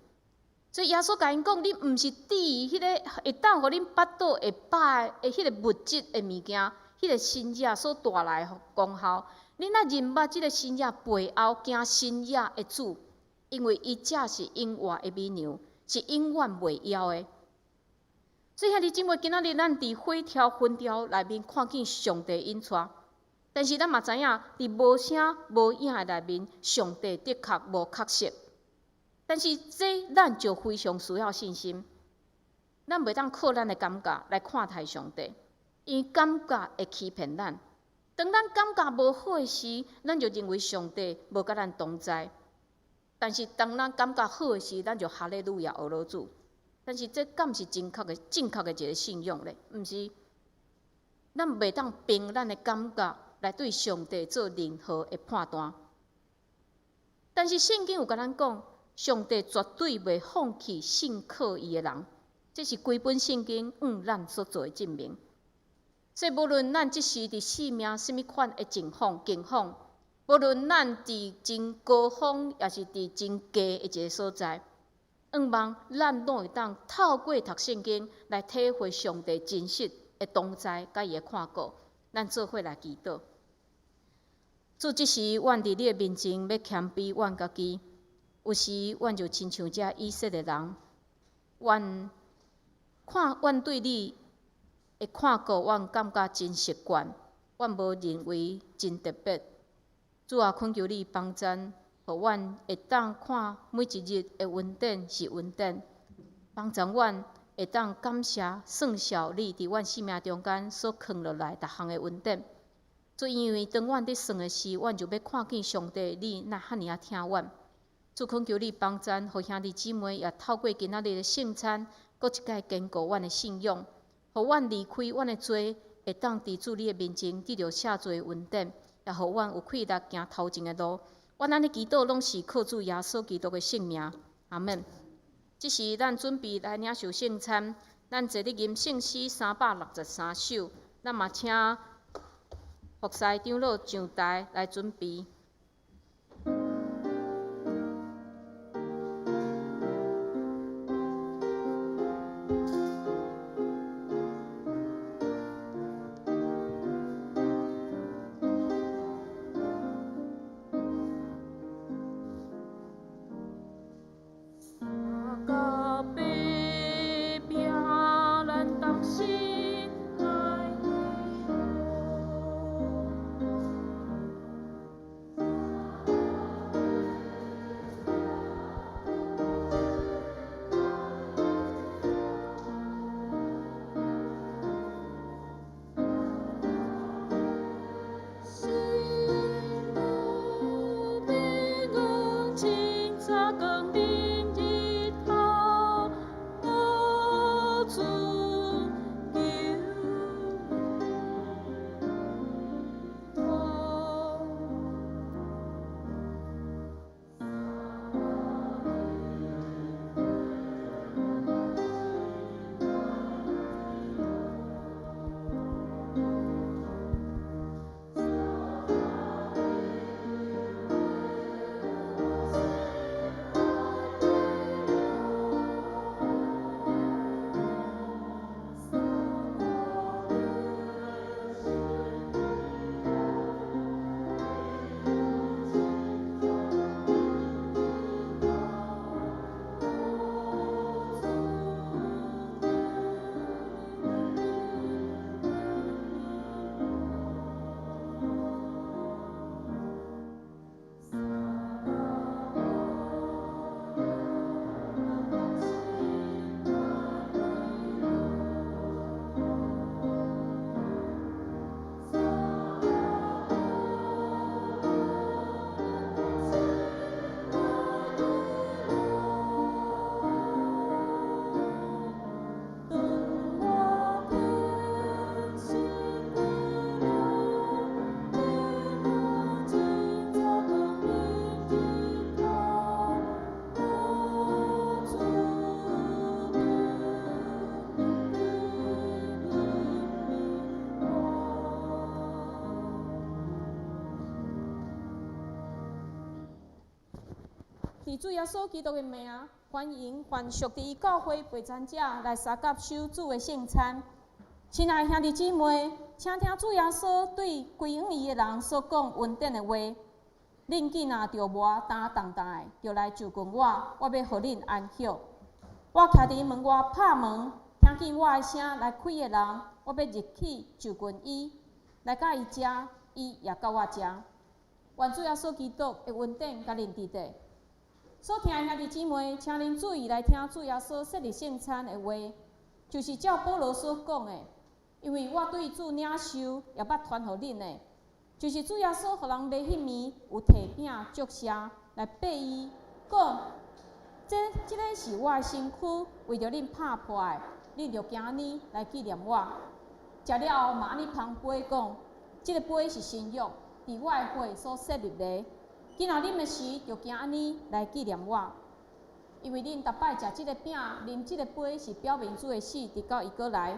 所以耶穌共𪜶講，恁毋是致意彼个會當予恁腹肚會飽的彼个物質的物件，彼个神跡所帶來的功效。恁愛認捌這个神跡背後行神跡的主，因為伊才是永活的米糧，是永遠袂枵的。所以兄弟姊妹，今仔日咱佇火柱、雲柱內面看見上帝引帶，但是咱嘛知影，佇無聲無影的內面，上帝的確無缺席。但是這咱就非常需要信心，咱袂當靠咱的感覺來看待上帝，因為感覺會欺騙咱。當咱感覺無好的時，咱就認為上帝無佮咱同在；但是當咱感覺好的時，咱就哈利路亞學老主。但是這敢是正確的一个信仰咧？毋是，咱袂當憑咱的感覺來對上帝做任何的判斷。但是聖經有共咱講，上帝絕對袂放棄信靠伊的人，這是規本聖經向咱所做的證明。所以無論咱這時佇生命啥物款的情況、境況，無論咱佇真高峰，抑是佇真低的一个所在，向望咱攏會當透過讀聖經來體會上帝真實的同在，佮伊的看顧。咱做伙來祈禱。主，這時阮佇你的面前欲謙卑阮家己，有時阮就親像這以色列人，阮看阮對你的看顧，阮感覺真習慣，阮無認為真特別。主啊，懇求你幫贊，予阮會當看每一日的恩典是恩典，幫助阮會當感謝算數你佇阮生命中間所囥落來逐項的恩典。主，因為當阮佇算的時，阮就欲看見上帝，你若遐爾仔疼阮。主，懇求你幫贊，予兄弟姊妹也透過今仔日的聖餐，閣一擺堅固阮的信仰，予阮離開阮的罪，會當佇主你的面前得著赦罪的恩典，也予阮有氣力行頭前的路。阮按呢祈禱，攏是靠主耶穌基督的聖名。阿們。這時，咱準備來領受聖餐，咱坐佇吟聖詩363首，咱嘛請服侍長老上台來準備。佇主耶穌基督的名，歡迎凡屬佇伊教會陪餐者來相佮守主的聖餐。親愛兄弟姊妹，請聽主耶穌對歸向伊的人所講恩典的話：恁囝若著磨擔重擔的，就來就近我，我欲予恁安息。我徛佇門外拍門，聽見我的聲來開的人，我欲入去就近伊，來佮伊食，伊也佮我食。願主耶穌基督的恩典佮恁佇底。所聽的兄弟姊妹，請恁注意來聽主耶穌設立聖餐的話，就是照保羅所講的。因為我對主領受，也捌傳予恁的，就是主耶穌予人賣彼暝有提餅祝謝來擘伊，講：這個是我的身軀，為著恁拍破的，恁著行按呢來紀念我。食了後嘛按呢捧杯講：這個杯是新約，佇我的血所設立的。今仔啉的時，就行按呢來紀念我，因為恁逐擺食這個餅、啉這個杯，是表明主的死，直到伊閣來。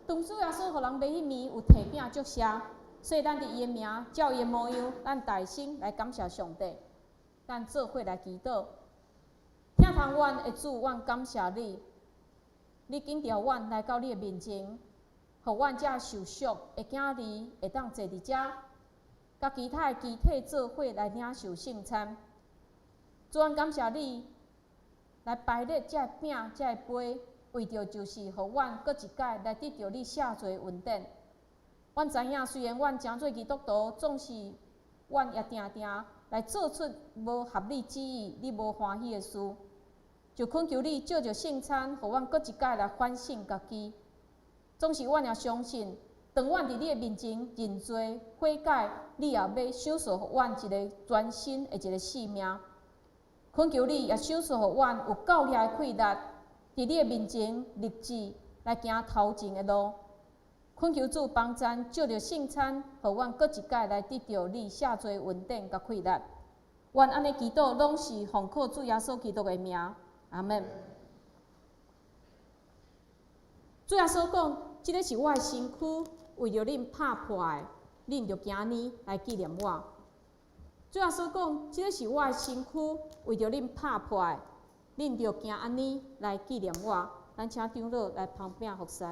當主耶穌予人賣彼暝有提餅祝謝，所以咱佇伊的名，照伊的模樣，咱大聲來感謝上帝。咱做伙來祈禱，疼痛阮的主，阮感謝你，你緊著阮來到你的面前，予阮這受贖的囝兒會當坐佇遮。佮其他的肢體做伙來領受聖餐。主，阮感謝你來排列這个餅、這个杯，為著就是予阮閣一擺來得著你赦罪恩典。阮知影，雖然阮成做基督徒，總是阮也定定來做出無合你旨意、你無歡喜的事。就懇求你藉著聖餐，予阮閣一擺來反省家己。總是阮也相信，當阮佇你的面前認罪悔改，你也欲賞賜予阮一个全新的一个生命。懇求你也賞賜予阮有夠力的氣力，佇你的面前立志來行頭前的路。懇求主幫贊，藉著聖餐，予阮閣一擺來得著你赦罪恩典佮氣力。阮按呢祈禱，攏是奉靠主耶穌基督的名，阿們。主耶穌講：這个是我的身軀，為著恁拍破的，恁著行按呢來紀念我。主耶穌講：這个是我的身軀，為著恁拍破的，恁著行按呢來紀念我。咱請長老來旁邊服侍。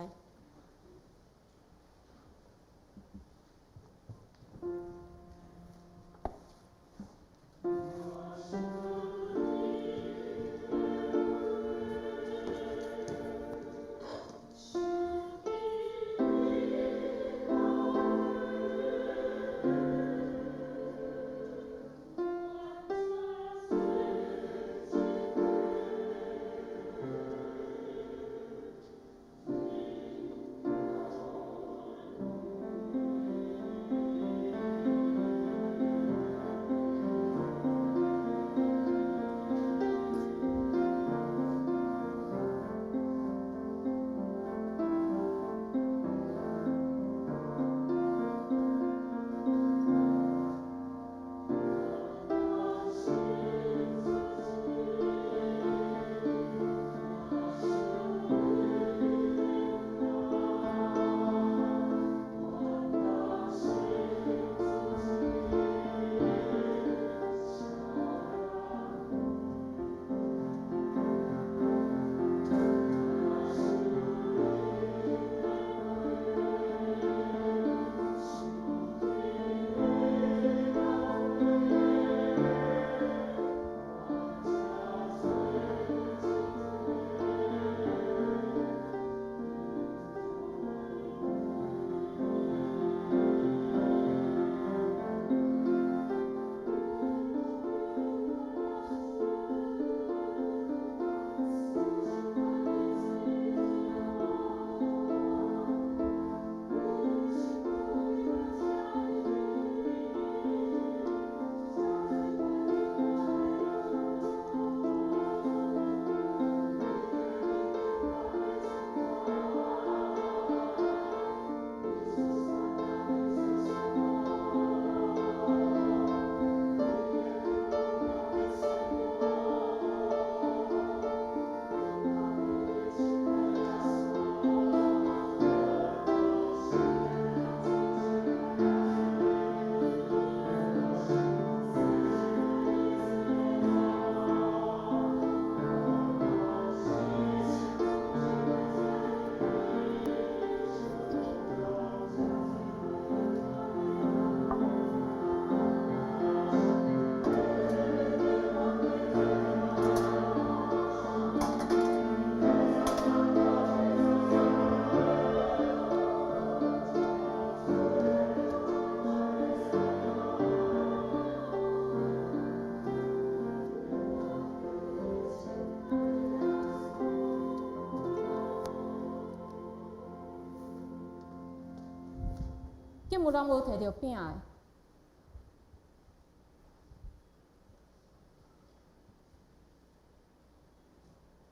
敢有人無提著餅的？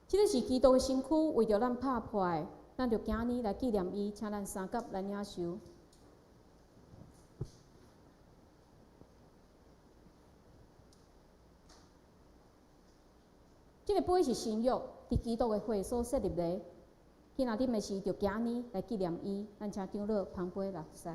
這个是基督的身軀，為著咱拍破的，咱就行按呢來紀念伊，請咱三甲來領受。這个杯是新約，佇基督的血所設立的。今仔啉的時，就行按呢來紀念伊。咱請長老捧杯來服侍。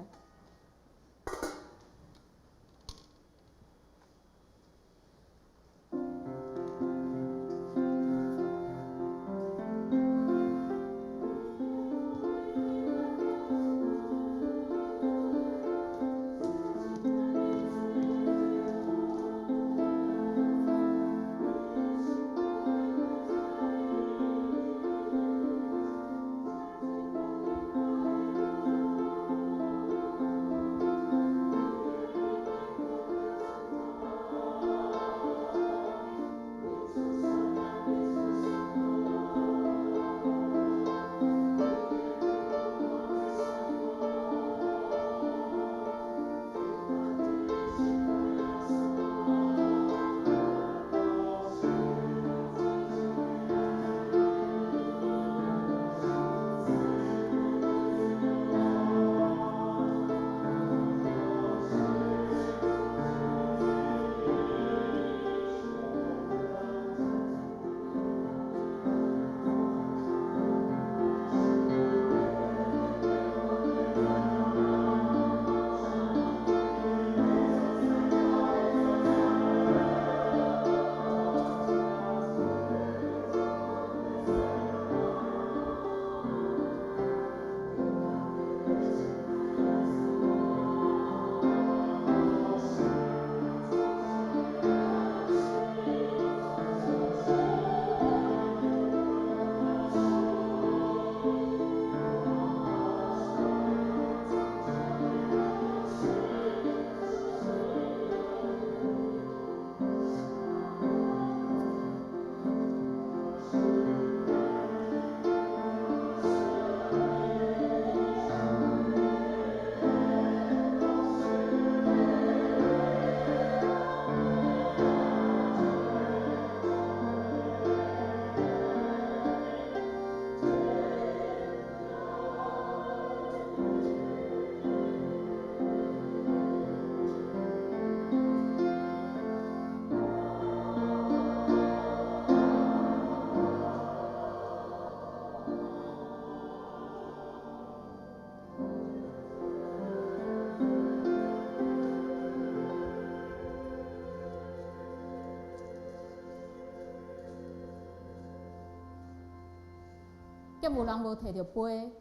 敢有人無提著杯？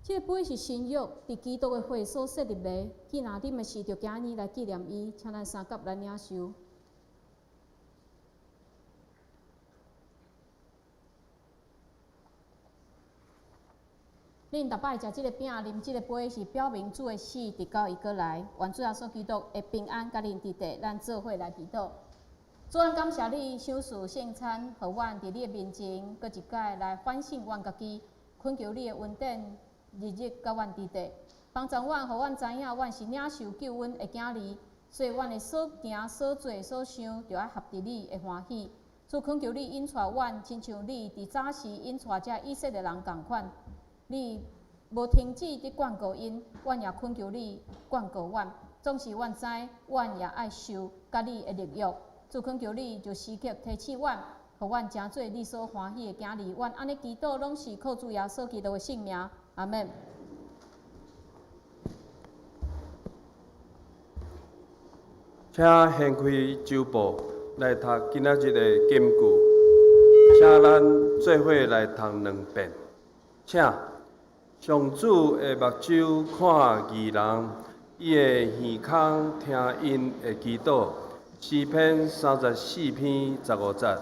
這个杯是新約，佇基督的血所設立的。既若啉的時，就行呢來紀念伊，請咱三佮來領受。恁逐擺食這个餅、啉這個杯，是表明主的死，直到伊閣來。願主耶穌基督的平安佮恁佇佇，咱做伙來祈禱。主，咱感謝你賞賜聖餐，予阮佇你的面前，閣一擺來反省阮家己，懇求你的恩典，日日佮阮佇佇，幫助阮，予阮知影，阮是領受救恩的囝兒，所以阮的所行、所做、所想，著愛合佇你的歡喜。主，懇求你引帶阮，親像你佇早時引帶這以色列人仝款，你無停止佇眷顧𪜶，阮也懇求你眷顧阮。總是阮知，阮也愛受佮你的立約。主，懇求你就時刻提醒阮，予阮成做你所歡喜的囝兒。阮按呢祈禱，攏是靠主耶穌基督的聖名。阿們。請掀開周報來讀今仔日的金句，請咱做伙來讀兩遍。請上主的目睭看義人，伊的耳孔聽𪜶的祈禱。詩篇34篇15節。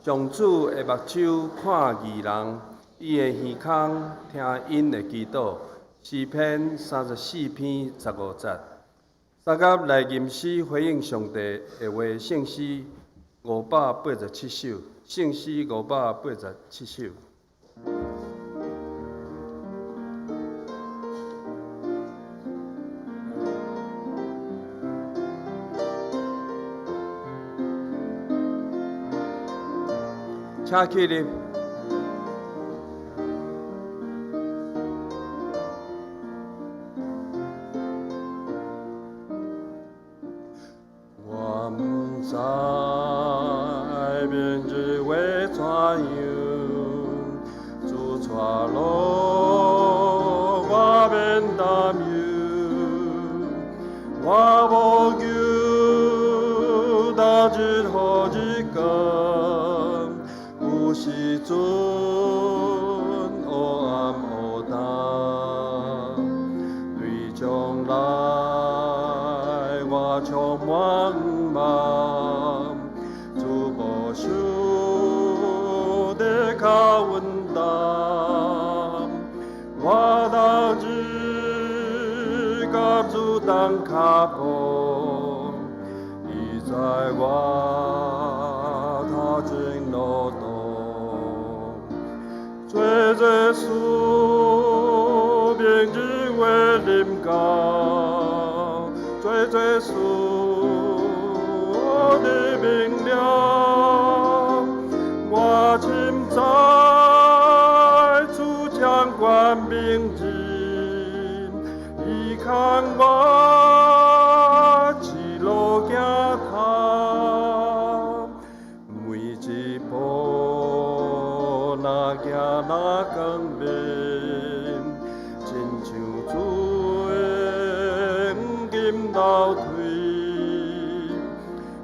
上主的目睭看義人，伊的耳孔聽𪜶的祈禱。詩篇34篇15節。三佮來吟詩回應上帝的話，聖詩587首，聖詩587首。請起立。我毋知明日會怎樣，主帶路我免擔憂，我無求大日好日光，有時陣黑暗烏冬，對將來我充滿望，主無想得較穩當，我逐日佮主同跤步，伊知我頭前路途，做這事明日會臨到，做這事你明了，我深知主掌管明日，伊牽我一路行頭，每一步若行若光明，親像主的黃金流腿，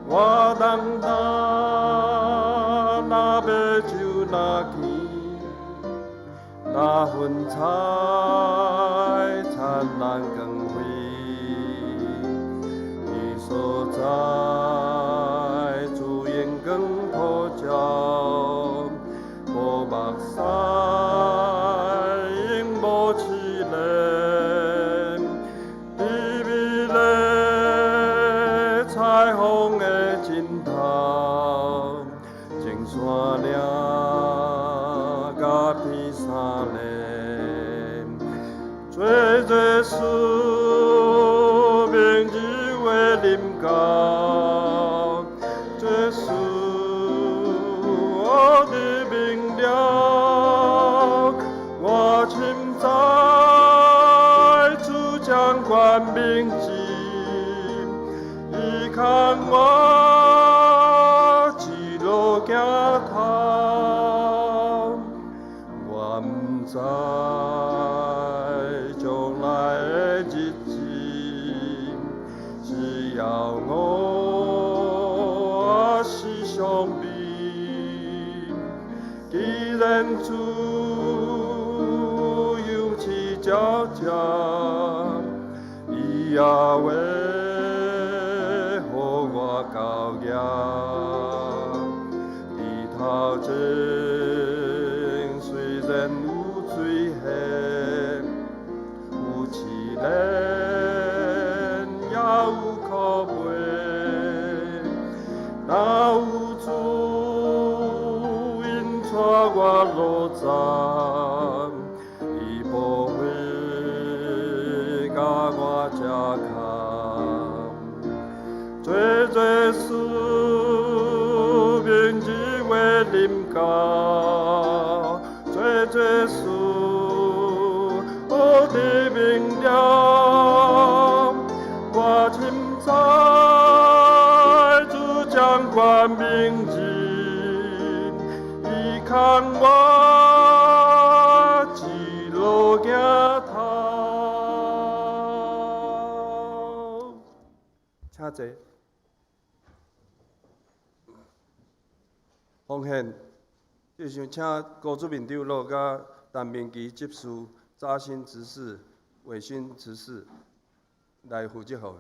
我當擔若欲酒若甜，若雲彩燦爛光輝，伊所在主榮光普照，無目屎永無試煉，佇美麗彩虹的到，這事我已明了，我深知主掌權明治，伊牽我一路行頭，我毋知將來的日子，只要我是傷悲，既然主有賜照接，伊也會予我到遐。佇頭前雖然有水彼，有試煉，也有苦悲。若有主引帶我路站，伊無會共我吃空。做這事明日會臨到，做這事我已明了，我深知主掌權明治，伊牽我一路行頭。請坐。奉獻，就想請郭主任長老佮陳明基執事、扎新執事、偉新執事來負責奉獻。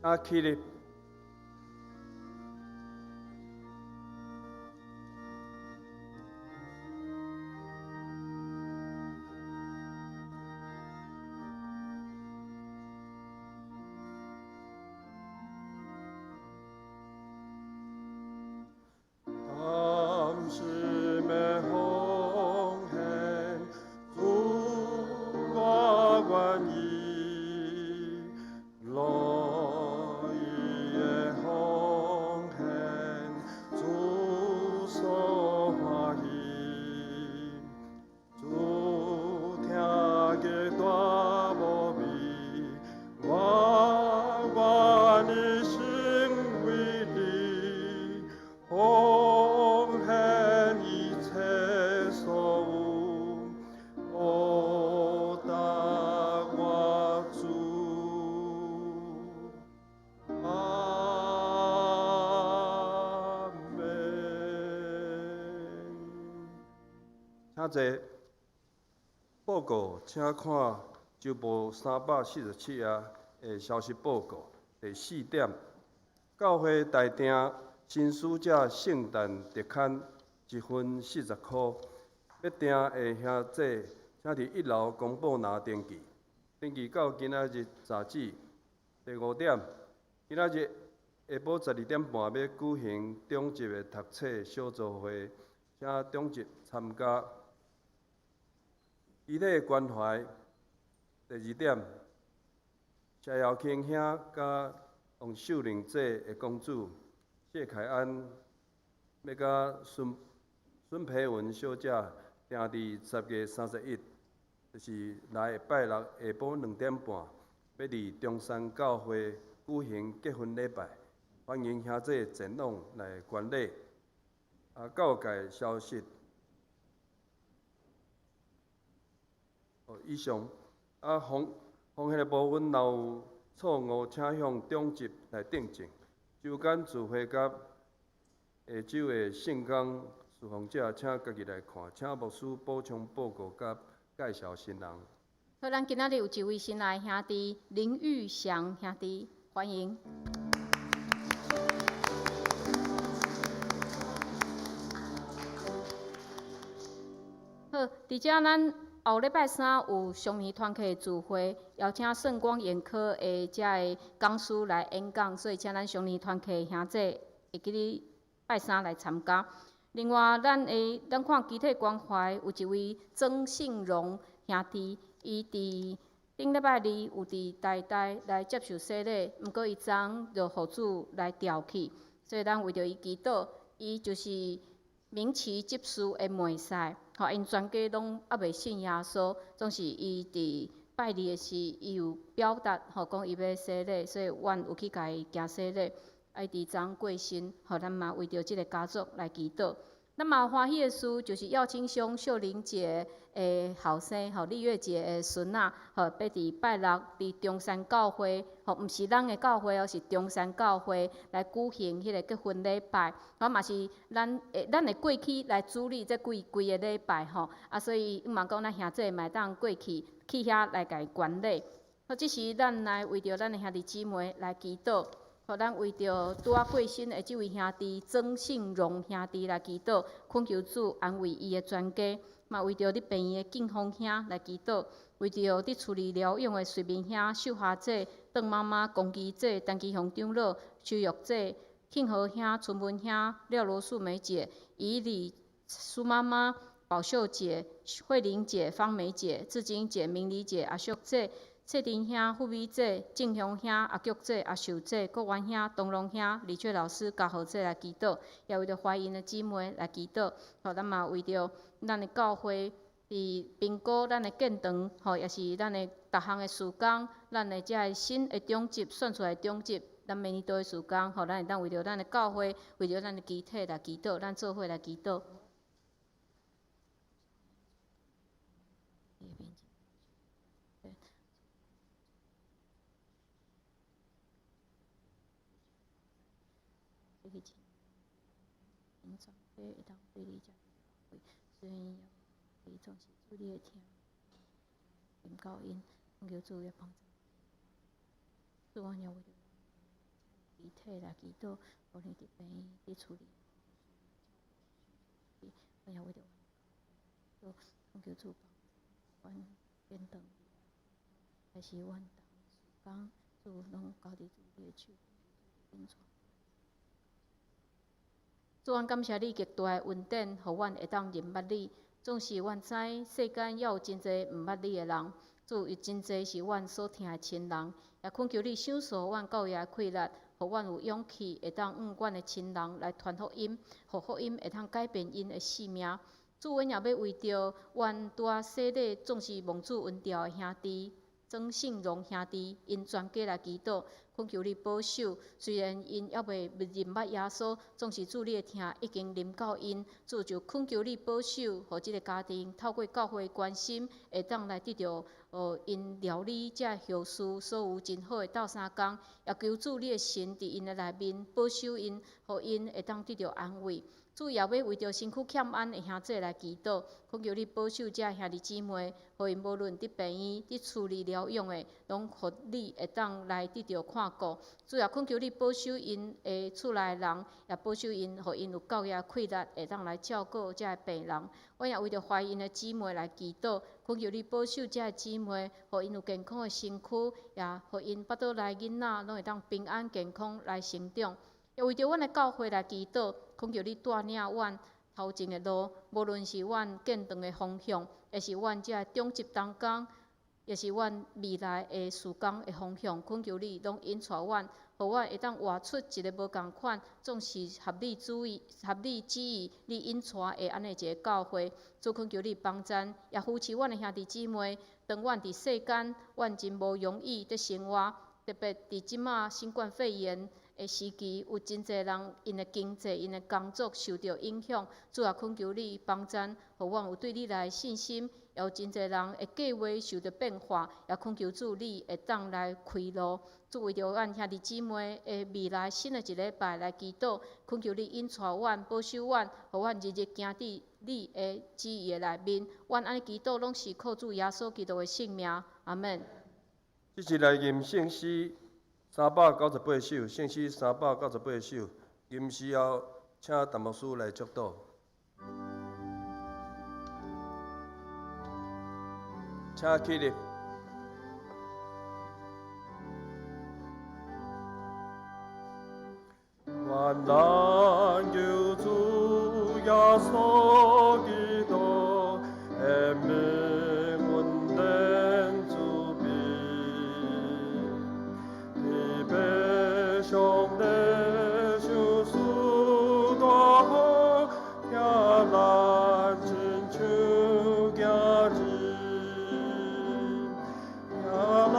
請起立。甘心的奉獻，主我願意，樂意。請坐。報告，請看周報347頁的消息報告第四點。教會代訂新使者聖誕特刊一份40箍，欲訂的兄姐，請佇一樓公布欄登記，登記到今仔日截止。第五點，今仔日下晡12點半欲舉行長執的讀冊小組會，請長執參加。肢體關懷，第二點，謝耀慶兄佮王秀玲姐的公子謝凱安，欲佮孫孫培文小姐訂佇10月31，就是來的拜六下晡2點半，欲佇中山教會舉行結婚禮拜，歡迎兄姐前往來觀禮。啊，教界消息。以上啊，奉奉獻的部分若有錯誤，請向長執來訂正。週間聚會佮下週的聖工侍奉者，請家己來看，請牧師補充報告佮介紹新人。好，咱今仔日有一位新來兄弟林玉祥兄弟，歡迎。好，佇遮咱後禮拜三有雙年團契聚會，邀請聖光眼科的遮个講師來演講，所以請咱雙年團契兄弟會記得拜三來參加。另外，咱會咱看肢體關懷有一位曾信榮兄弟，伊佇頂禮拜二有佇台大來接受洗禮，毋過伊昨就予主來召去，所以咱為著伊祈禱，伊就是明奇執事的妹婿，吼，𪜶全家攏猶未信耶穌，總是伊佇拜二的時，伊有表達吼，講伊欲洗禮，所以阮有去共伊行洗禮。啊，伊佇昨過身，吼，咱嘛為著這个家族來祈禱。咱嘛有歡喜的事，就是耀清兄秀玲姐的後生，吼，麗月姐的孫仔，吼，欲佇拜六佇中山教會，吼，毋是咱的教會哦，是中山教會來舉行彼個結婚禮拜，吼，嘛是咱會咱會過去來主理這規規个禮拜，吼，啊，所以毋茫講咱兄弟嘛會當過去去遐來共伊觀禮。好，這時咱來為著咱的兄弟姊妹來祈禱。予咱為著拄仔過身的這位兄弟曾信榮兄弟來祈禱，懇求主安慰伊的全家，嘛為著佇病院的敬峰兄來祈禱，為著佇厝裡療養的瑞明兄、秀華姐、鄧媽媽、龚基姐、陳基雄長老、邱玉姐、慶和兄、春文兄、廖羅素梅姐、以禮蘇媽媽、寶秀姐、慧玲姐、芳梅姐、志晶姐、明麗姐、阿淑姐、蔡丁兄、富美姐、正雄兄、阿菊姐、阿秀姐、國元兄、東龍兄、李翠老師、嘉豪姐來祈禱，也為著懷孕的姊妹來祈禱。吼，咱嘛為著咱的教會佇評估咱的建堂，吼，也是咱的逐項的事工，咱的這个新的長執選出來的長執，咱明年度的事工，吼，咱會當為著咱的教會，為著咱的肢體來祈禱，咱做伙來祈禱。主，阮感謝你極大的恩典，予阮會當認捌你。總是阮知世間猶有真濟毋捌你的人，主有真濟是阮所疼的親人，也懇求你賞賜阮教育的氣力，予阮有勇氣會當向阮的親人來傳福音，予福音會當改變𪜶的性命。主，阮也欲為著阮拄仔洗禮，總是蒙主恩召的兄弟曾信榮兄弟，𪜶全家來祈禱，懇求你保守。雖然𪜶猶未認捌耶穌，總是主你的疼已經臨到𪜶，主就懇求你保守，予這个家庭透過教會關心，會當來得著𪜶料理這後事所有真好的鬥相共，也求主你的神佇𪜶的內面保守𪜶，予𪜶會當得著安慰。主也欲為著身軀欠安的兄姊來祈禱，懇求你保守遮兄弟姊妹，予𪜶無論佇病院、佇厝裡療養的，攏予你會當來得著看顧。主也懇求你保守𪜶的厝內人，也保守𪜶，予𪜶有夠額氣力，會當來照顧遮的病人。阮也為著懷孕的姊妹來祈禱，懇求你保守遮的姊妹，予𪜶有健康的身軀，也予𪜶腹肚內囡仔攏會當平安健康來成長。也為著阮的教會來祈禱，懇求你帶領阮頭前的路，無論是阮建堂的方向，抑是阮遮的長執同工，抑是阮未來的事工的方向，懇求你攏引帶阮，予阮會當活出一个無仝款，總是合你旨意、合你旨意，你引帶的按呢一个教會。主懇求你幫贊，也扶持阮的兄弟姊妹。當阮佇世間，阮真無容易佇生活，特別佇這馬新冠肺炎的時期，有真濟人𪜶的經濟、𪜶的工作受著影響。主啊，懇求你幫贊，予阮有對你來的信心。也有真濟人的計劃受著變化，也懇求主你會當來開路。主為著阮兄弟姊妹的未來新的一禮拜來祈禱，懇求你引帶阮、保守阮，予阮日日行佇你的旨意的內面。阮按呢祈禱，攏是靠主耶穌基督的聖名。阿門。這次來吟聖詩398首，聖詩三百九十八首，吟詩後，請陳牧師來祝禱。請起立。願咱救主耶穌基督顯明恩典慈悲，天父上帝賞賜大福，疼咱親像囝兒，疼咱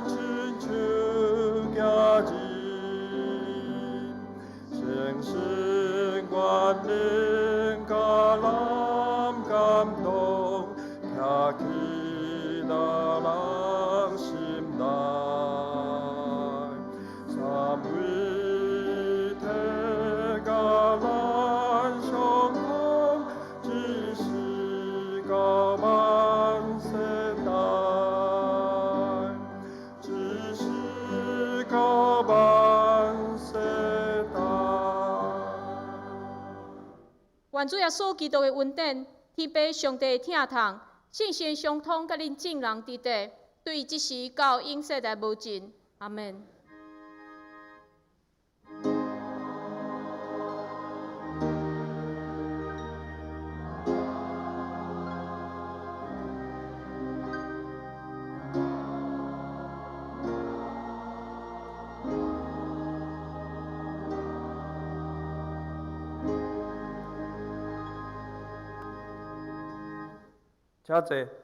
親像囝兒，聖神權能佮咱感動，徛起咱人心內，三位一體佮咱相通，直至到萬世代，直至到萬世代。願主耶穌基督的恩典，天父上帝的疼痛，聖神相通，佮恁眾人佇佇，對這時到永世代無盡。阿門。請坐。